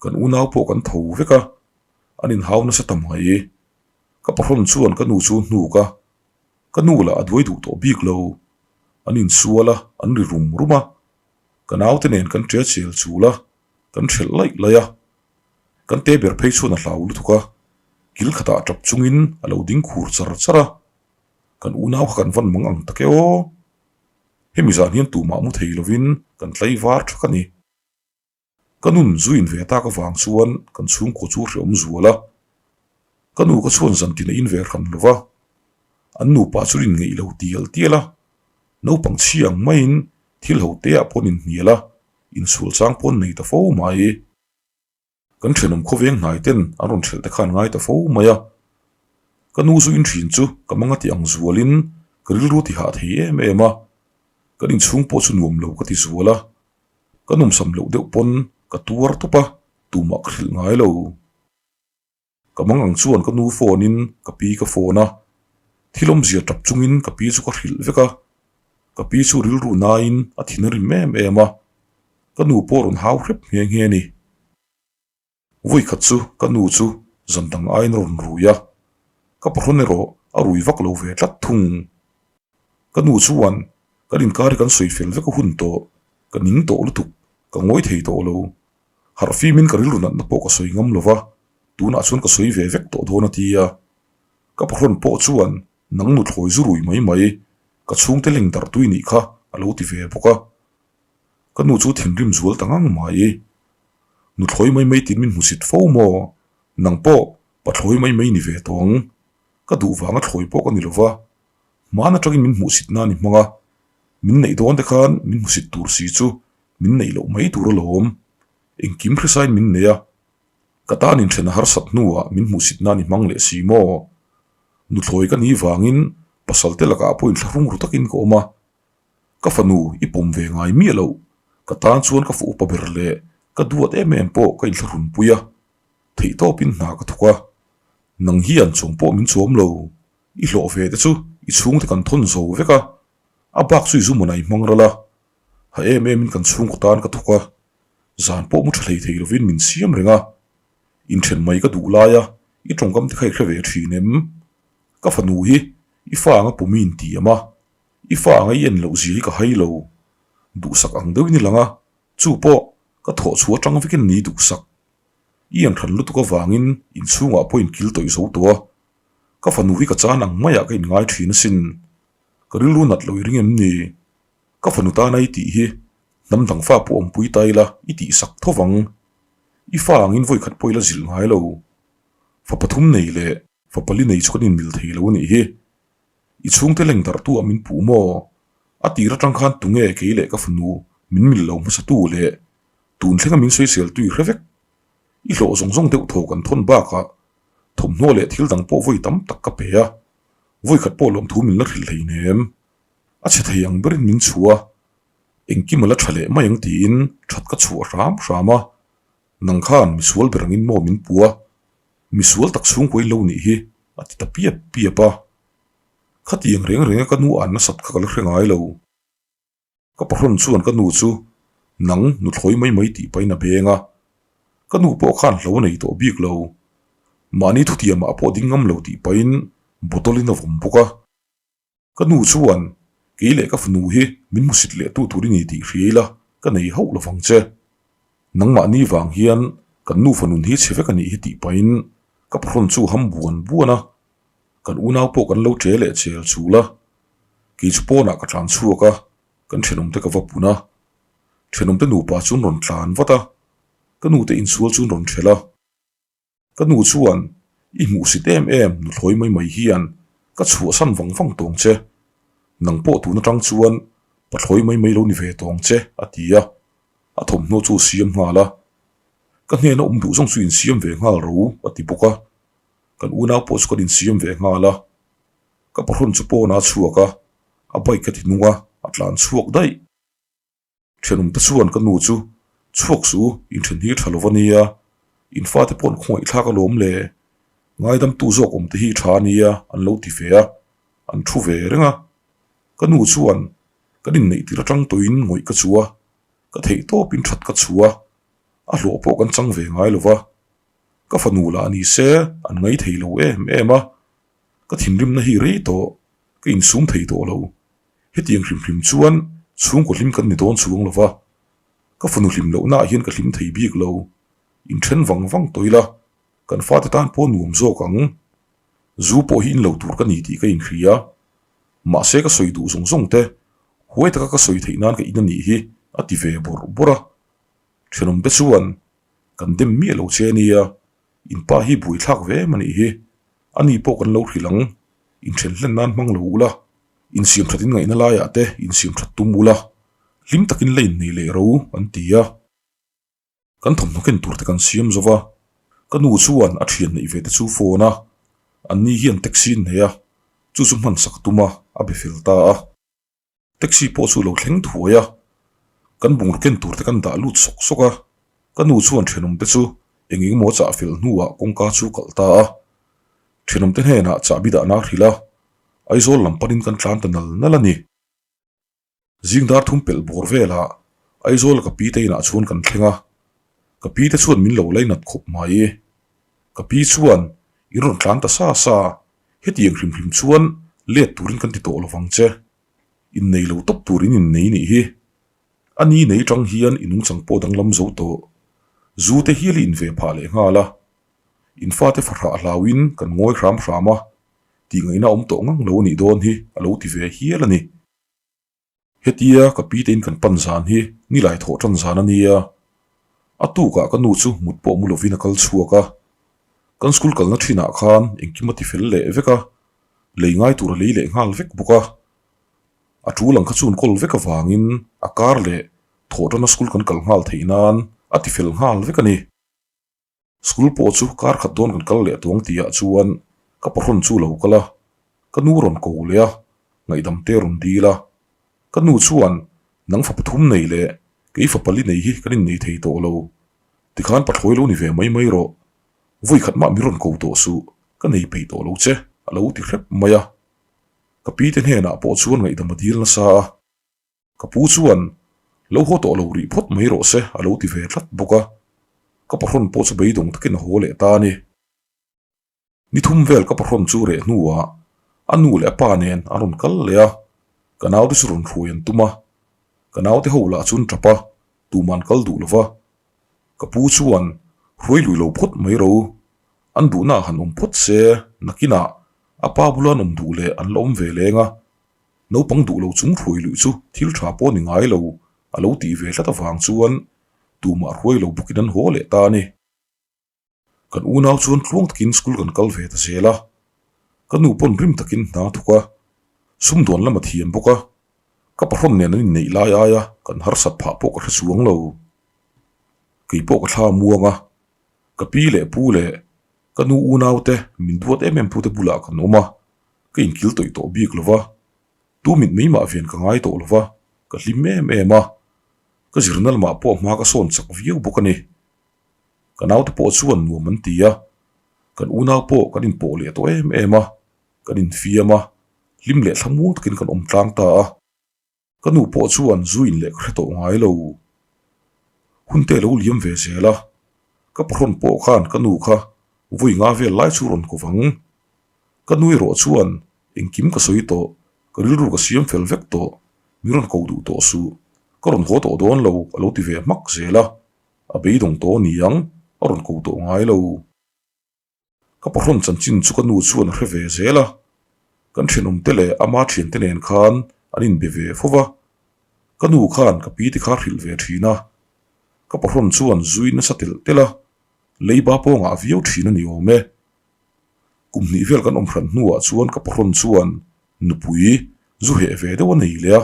kan unau pawh kan tho vek a, an inhau nasa ta mai, ka pahrawn chuan ka nu chu hnuk a. Ka nu lah a duai duh tawh bik lo. An insual a, an ri rum rum a. Ka naute nen kan ṭe chel chul a, kan hrelh laih laih a. Kan te ber phei chuan a hlau lutuk a, kil khatah ṭap chungin a lo ding khur char char a. Kan unau kha kan van mang ang tak e aw. Hemi zan hian tumah mu thei lovin kan tlai var ṭhak a ni. Ka nun zu in ve tak avang chuan kan chhungkaw chu hreawm zual a, ka nu ka chhuan zan tin a in ve hran lo va, an nupa chu rin ngeih lo tial tial a, naupang chhi ang maiin thil ho te ah pawh an inhnial a, insual chang pawh an nei ta fo mai. Kan thenawm khawveng hnai ten an rawn hrelh te khan ngai ta fo mai a, ka nu zu in thin chu ka manga ti ang zualin ka rilru ti hah thei em em a, kan inchhung pawh chu nuam lo ka ti zual a. Ka nawmsam loh deuh pawn ka tuar tawp a, tumah ka hrilh ngai lo. Ka mang ang chuan ka nu phone in ka pi ka phone a, thil awmzia tap chungin ka pi chu ka hrilh vek a. Ka pi chu rilru nain a thin a rim em em a, ka nu pawh rawn hau hrep nghe nghe a ni. Vawi khat chu ka nu chu zan dang aiin a rawn rui a, ka pahrawn erawh a rui vak lo ve tlat thung. Ka nu chuan kan inkar hi kan sawi fel vek a hun tawh, ka ning tawh lutuk, ka ngawi thei tawh lo. Harh fimin ka rilru natna pawh ka sawi ngam lo va, tunah chuan ka sawi ve vek tawh dawn a ti a. Ka pahrawn pawh chuan nang nuthlawi zu rui mai mai, ka chhungte leng darh tui nih kha a lo ti ve bawk a. Ka nu chu thinrim zual ta ngang mai. Nuthlawi mai mai tiin min hmusit fo maw? Nang pawh pathlawi mai mai ni ve tawh ang. Ka duh vanga thlawi pawh ka ni lo va, hmaan atangin min hmuhsit na ni hmang a, min neih dawn te khan min hmusit tur si chu min neih loh mai tur alawm. Engkim hrisain min nei a, ka tan inthen a harsat hnuah min hmuhsit na ni hmang leh si maw? Nuthlawi ka nih vangin pasal te lakah pawh inthlahrung ru takin ka awm a, Ka fanu i pawm ve ngai miah loh, ka tan chuan ka fuh upa ber leh ka duat em em pawh ka inthlahrun pui a, theihtawpin hna ka thawk a, nang hian chawm pawh min chawm lo, i hlawh ve te chu i chhungte kan thawn zo vek a, a bak chu i zu mawn a i hmang ral a, ha em emin kan chhungkaw tan ka thawk a, zan pawh mu tha hlei thei lovin min siam reng a, inthen mai ka duh lai a, i tawngkam te kha i hre ve thin em? Ka fanu hi i fa anga pawm i intiam a, I fa anga i en loh zia hi ka hai lo. Duhsak ang deuhin i lang a, chu pawh ka thawh chhuah atang vekin ni duhsak. I en hran lutuk avangin inchhungah pawh in kil tawih zo tawh a. Ka fanu hi ka chan ang maiah ka inngai thin asin. Ka rilru nat lo i ring em ni? Ka fanu tana i tih hi hnam dang fa pawh awmpui ta ila i tihsak tho vang. I fa angin vawikhat pawh ila zilh ngai lo. Fa pathum nei leh fa pali nei chu kan inmil thei lo a nih hi. I chhungte leng darh tu ah min puh maw? A tir atang khan tunge kei leh ka fanu min mil lo hmasatu leh tun thlenga min sawisel tui hre vek. I hlawh zawng zawng deuh thaw kan thawn bakah thawmhnaw leh thil dang pawh vawi tam tak ka pe a, vawi khat pawh lawmthu min la hrilh hleinem. A chhe thei ang berin min chhuah a, engkim a la tha leh mai ang tiin that ka chhuah hram hram a, nang khan misual ber angin maw min pu a, misual tak chhungkaw in lo nih hi a ti ta piap piap a. Khatiang reng renga ka nu an nasat kha ka la hre ngai lo. Ka pahrawn chuan ka nu chu nang nuthlawi mai mai tih pahin a beng a, ka nu pawh khan hlo a nei tawh bik lo. Mahni thutiamah pawh ding ngam lo tih pahin bottle in a vawm bawk a. Ka nu chuan kei leh ka fanu hi min hmusit leh tu tur i ni tih hria ila ka nei hauh lovang che. Nangmahni vang hian kan nufa nun hi chhe vek a nih hi tih pahin ka pahrawn chu ham buan buan a, kan unau pawh kan lo che leh chel chul a. Kei chu pawnah ka tlan chhuak a, kan thenawmte ka va pun a. Thenawmte nupa chu an rawn tlan vat a, ka nute insual chu an rawn thelh a. Ka nu chuan, I hmuhsit em em nuthlawi mai mai hian ka chhuahsan vang vang tawng che. Nang pawh tun atang chuan pathlawi mai mai lo ni ve tawng che, a ti a. A thawmhnaw chu a siam nghal a. Ka hnena awm duh zawng chu insiam ve nghal ro, a ti bawk a. Kan unau pawh chu kan insiam ve nghal a. Ka pahrawn chu pawnah a chhuak a, a bike a ti nung a, a tlan chhuak daih. Thenawmte chuan ka nu chu, Chhuak suh u, inthen hi tha lo va nia, in fate pawh an khawngaih thlak alawm le, ngaidamtu zawk awmte hi tha a nia an lo ti ve a, an thu ve reng a. Ka nu chuan kan inneih tir atang tawhin ngawih ka chu a, ka theih tawpin that ka chu a, a hlawh pawh kan chang ve ngai lo va, ka fanu lah ni se an ngai thei lo em em a, ka thinrimna hi rei tawh, ka insum thei tawh lo. Hetiang hrim hrim chuan chhungkaw hlim kan ni dawn chuang lo va, ka fanu hlim lohnaah hian ka hlim thei bik lo. Inthen vang vang tawh ila, kan fate tan pawh nuam zawk ang. Zu pawh hi in lo tur ka ni tih ka inhria. Mahse ka sawi duh zawng zawng te, huai taka ka sawi theih nan ka in a nih hi, a ti ve bawrh bawrh a. Thenawmte chuan kan dem miah lo che nia, In pa hi buaithlak ve em a nih hi. A ni pawh kan lo hrilh ang. Inthen hlen nan hmang lo ula. Insiam that in ngaihna laiah te insiam that tum ula. Hlim takin la innei leh ro an ti a. Kan thawmhnaw ken tur te kan siam zo va. Ka nu chuan a thian neih ve te chu phone a. Anni hian taxi an nei a. Chu chu hman sak tum a, a be fel ta a. Taxi pawh chu lo thleng thuai a, kan bungraw ken tur te kan dah lut sawk sawk a, ka nu chuan thenawm te chu eng eng emaw chah fel hnuah kawngka chu kalh ta a, thenawm te hnenah chahbi dahna a hrilh a, Aizawl lam panin kan tlan ta nal nal a ni. Zing dar thum pelh bawr velah Aizawl ka pi te inah chuan kan thleng a, ka pi te chuan min lo lainat khawp mai. Ka pi chuan in rawn tlan ta sa sa, hetiang hrim hrim chuan let turin kan ti tawh lovang che. Innei lo tawp tur in innei nih hi. A ni nei tang hian i nungchang pawh danglam zo tawh. Zu te hial i inve phah leh nghal a. In fate fahrah hlauin kan ngawi hram hram a, tih ngaihna awm tawh ngang lo a nih dawn hi a lo ti ve hial a ni. Hetia ka pi tein kan pan zan hi nilai thawh tan zan a nia. A tukah ka nu chu mut pawh mu lovin a kal chhuak a. Kan school kalna thinah khan engkim a ti fel leh vek a, lei ngai tur a lei leh nghal vek bawk a. A tul ang kha chu an kawl vek avangin a kar leh thawh tana school kan kal nghal theih nan a ti fel nghal vek a ni. School pawh chu kar khat dawn kan kal leh tuang tihah chuan ka pahrawn chu lo kal a, ka nu rawn ko leh a, ngaihdam te rawn dil a. Ka nu chuan nang fa pathum nei leh kei fa pali nei hi kan innei thei tawh lo, tikhan pathlawi lo ni ve mai mai rawh, vawi khat mah min rawn ko tawh suh, ka nei peih tawh lo che a lo ti hrep mai a. Ka pi te hnenah pawh chuan ngaihdam a dil nasa a. Ka pu chuan, Lo haw tawh lo rih phawt mai rawh se, a lo ti ve tlat bawk a. Ka pahrawn pawh chu beidawng takin a haw leh ta a ni. Ni thum vel ka pahrawn chu reh hnuah a nu leh a pa nen an rawn kal leh a, ka naute chu rawn hruai an tum a. Ka naute ho lah chu an tap a, tuman kal duh lo va. Ka pu chuan, Hruai lui lo phawt mai ro, an duhna ah han awm phawt se, nakinah a pa bula an awm duh leh an la awm ve leng a. Naupang duh lo chung hruai luih chu thil tha pawh ni ngai lo a lo tih ve tlat avang chuan tumah hruai lo bawkin an haw leh ta a ni. Kan unau chuan tluang takin school kan kal ve ta zel a, ka nu pawn rim takin hna thawk a, sumdawn lam a thiam bawk a. Ka pahrawn nen an inneih lai aia kan harsat phah pawh ka hre chuang lo. Kei pawh ka thla muang a, ka pi leh pu leh ka nu unau te min duat em em tute bulah kan awm a, ka inkil tawih tawh bik lo va, tu mit mai mah vian ka ngai tawh lo va, ka hlim em em a, ka zirna lamah pawh hma ka sawn chak viau bawk a ni. Ka naute pawh chuan nuam an ti a, kan unau pawh kan inpawh leh tawh em em a, kan infiam a, hlim leh thlamuang takin kan awm tlang ta a. Ka nu pawh chuan zu in leh ka hre tawh ngai lo. Hun te lo liam ve zel a, ka pahrawn pawh khan ka nu kha vawi nga vel lai chu rawn ko vang. Ka nu erawh chuan engkim ka sawi tawh, ka rilru ka siam fel vek tawh, min rawn ko duh tawh suh, ka rawn haw tawh dawn lo a lo ti ve hmak zel a, a beidawng tawh a ni ang, a rawn ko tawh ngai lo. Ka pahrawn chanchin chu ka nu chuan a hre ve zel a, kan thenawmte leh ama thiante nen khan an inbe ve fo va, ka nu khan ka pi te kha hrilh ve thin a, ka pahrawn chuan zui nasa telh telh a, leiba pawngah viau thin a ni awm e. Kum hnih vel kan awm hran hnuah chuan ka pahrawn chuan nupui zu heh ve deuh a nei leh a,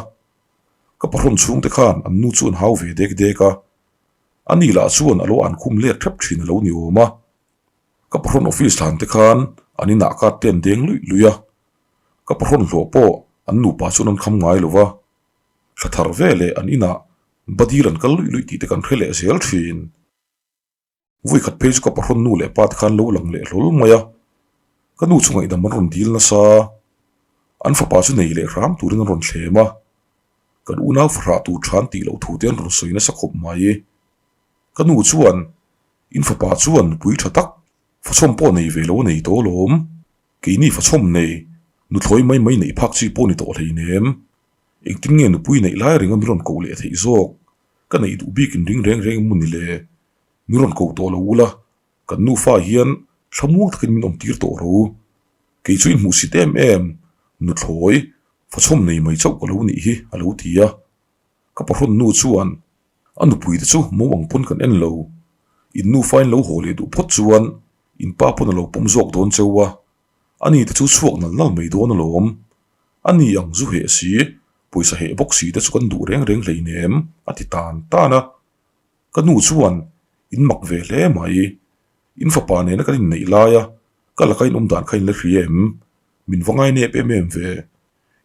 ka pahrawn chhungte khan an nu chu an hau ve dek dek a, ani lah chuan a lo ankhum let hrep thin a lo ni awm a. Ka pahrawn office thlan te khan an inah card te an deng luih luih a, ka pahrawn hlawh pawh an nupa chuan an kham ngai lo va, thla thar ve leh an inah badil an kal luih luih tih te kan hre leh zel thin. Vui khat phei chu ka pahrawn nu leh pa te khan lo lang leh hlawl mai a, ka nu chu ngaihdam an rawn dil nasa, an fapa chu nei leh hram turin an rawn thlem a, kan unau fahrah tur than tih loh thu te an rawn sawi nasa khawp mai. Ka nu chuan In fapa chuan nupui tha tak fachhawm pawh nei ve lo a nei tawh alawm. Keini fachhawm nei, nuthlawi mai mai neih phak chi pawh ni tawh hleinem. Engtin nge nupui neih lai ringa min rawn koh leh theih zawk? Ka neih duh bik in ring reng reng emaw ni le? Min rawn koh tawh lo ula, kan nufa hian thlamuang takin min awmtir tawh ro. Kei chu inhmuhsit em em, nuthlawi fachhawm nei mai chauh ka lo nih hi, a lo ti a. Ka pahrawn nu chuan A nupui te chu mo ang pawn kan en lo. In nufa in lo haw leh duh phawt chuan in pa pawn a lo pawm zawk dawn cheu a. Ani te chu chhuak nal nal mai dawn alawm. Ani ang zu heh si, pawisa heh bawk si te chu kan duh reng reng hleinem a ti tan tan a. Ka nu chuan in mak ve hle mai. In fapa nena kan inneih laia ka laka in awm dan kha in la hria em? Min va ngai nep em em ve.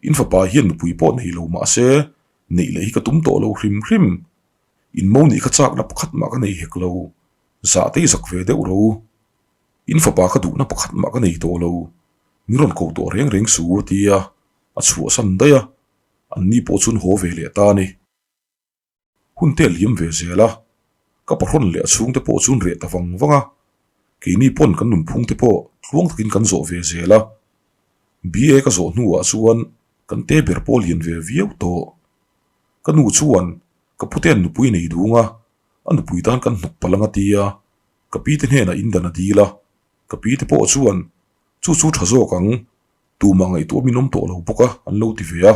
In fapa hian nupui pawh nei lo mahse Neih leh hi ka tum tawh lo hrim hrim. In mo nih kha chakna pakhat mah ka nei hek lo. Zah te i zak ve deuh ro. In fapa kha duhna pakhat mah ka nei tawh lo. Min rawn ko tawh reng reng su a ti a, a chhuahsan daih a. An ni pawh chuan haw ve leh ta a ni. Hun te a liam ve zel a, ka pahrawn leh a chhungte pawh chuan reh ta vang vang a. Keini pawn kan nunphung te pawh tluang takin kan zawh ve zel a. BA ka zawh hnuah chuan Kan te ber pawh lian ve viau tawh. Ka nu chuan ka pute'n nupui nei dung a, a nupui tan kan hnawk palh ang a ti a, ka pi te hnenah in dan a dil a, ka pi te pawh chuan chu chu tha zawk ang, tumah ngaihtuah min awm tawh lo bawk a an lo ti ve a,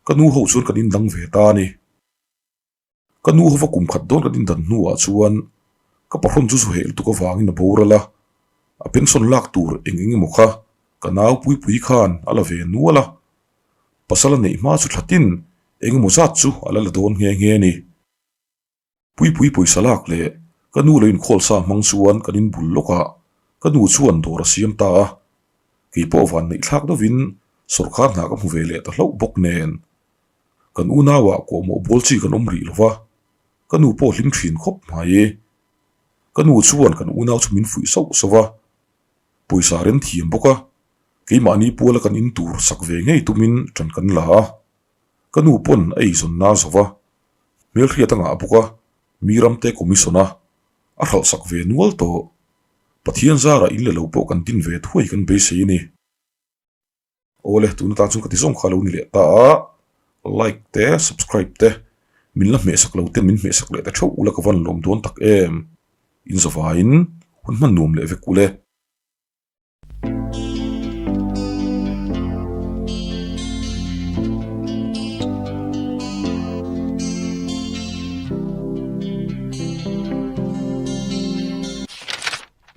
ka nu ho chuan kan indang ve ta a ni. Ka nu hova kum khat dawn kan indan hnuah chuan ka pahrawn chu zu heh lutuk avangin a boral a, a pension lak tur eng eng emaw kha ka nau Puipui khan a la ve nual a, pasal a neih hma chu thlatin eng emaw zat chu a la la dawn nghe nghe a ni. Puipui pawisa lak leh ka nu lo inkhawl sa hmang chuan kan inbul lawkah ka nu chuan dawr a siam ta a, kei pawh van neih thlak deuhin sawrkar hna ka hmu ve leh ta hlauh bawk nen. Kan unauah kawhmawh bawl chi kan awm rih lo va, ka nu pawh hlim thin khawp mai. Ka nu chuan kan unau chu min fuih sauh sauh va, pawisa rem thiam bawk a, keimahni puala kan in tur sak ve ngei tumin ṭan kan la a. Ka nu pawn a eizawn na zo va, hmelhriat a ngah bawk a, mi ramte commission a, a hralh sak ve nual tawh. Pathian zarah in le lo pawh kan din ve thuai kan beisei a ni. Awle tuna tan chuan ka ti zawng kha lo ni leh ta a, like te subscribe te min la hmehsak lo te min hmehsak leh ta theuh ula ka van lawm dawn tak em, in zavaiin hun hman nuam leh vek ule.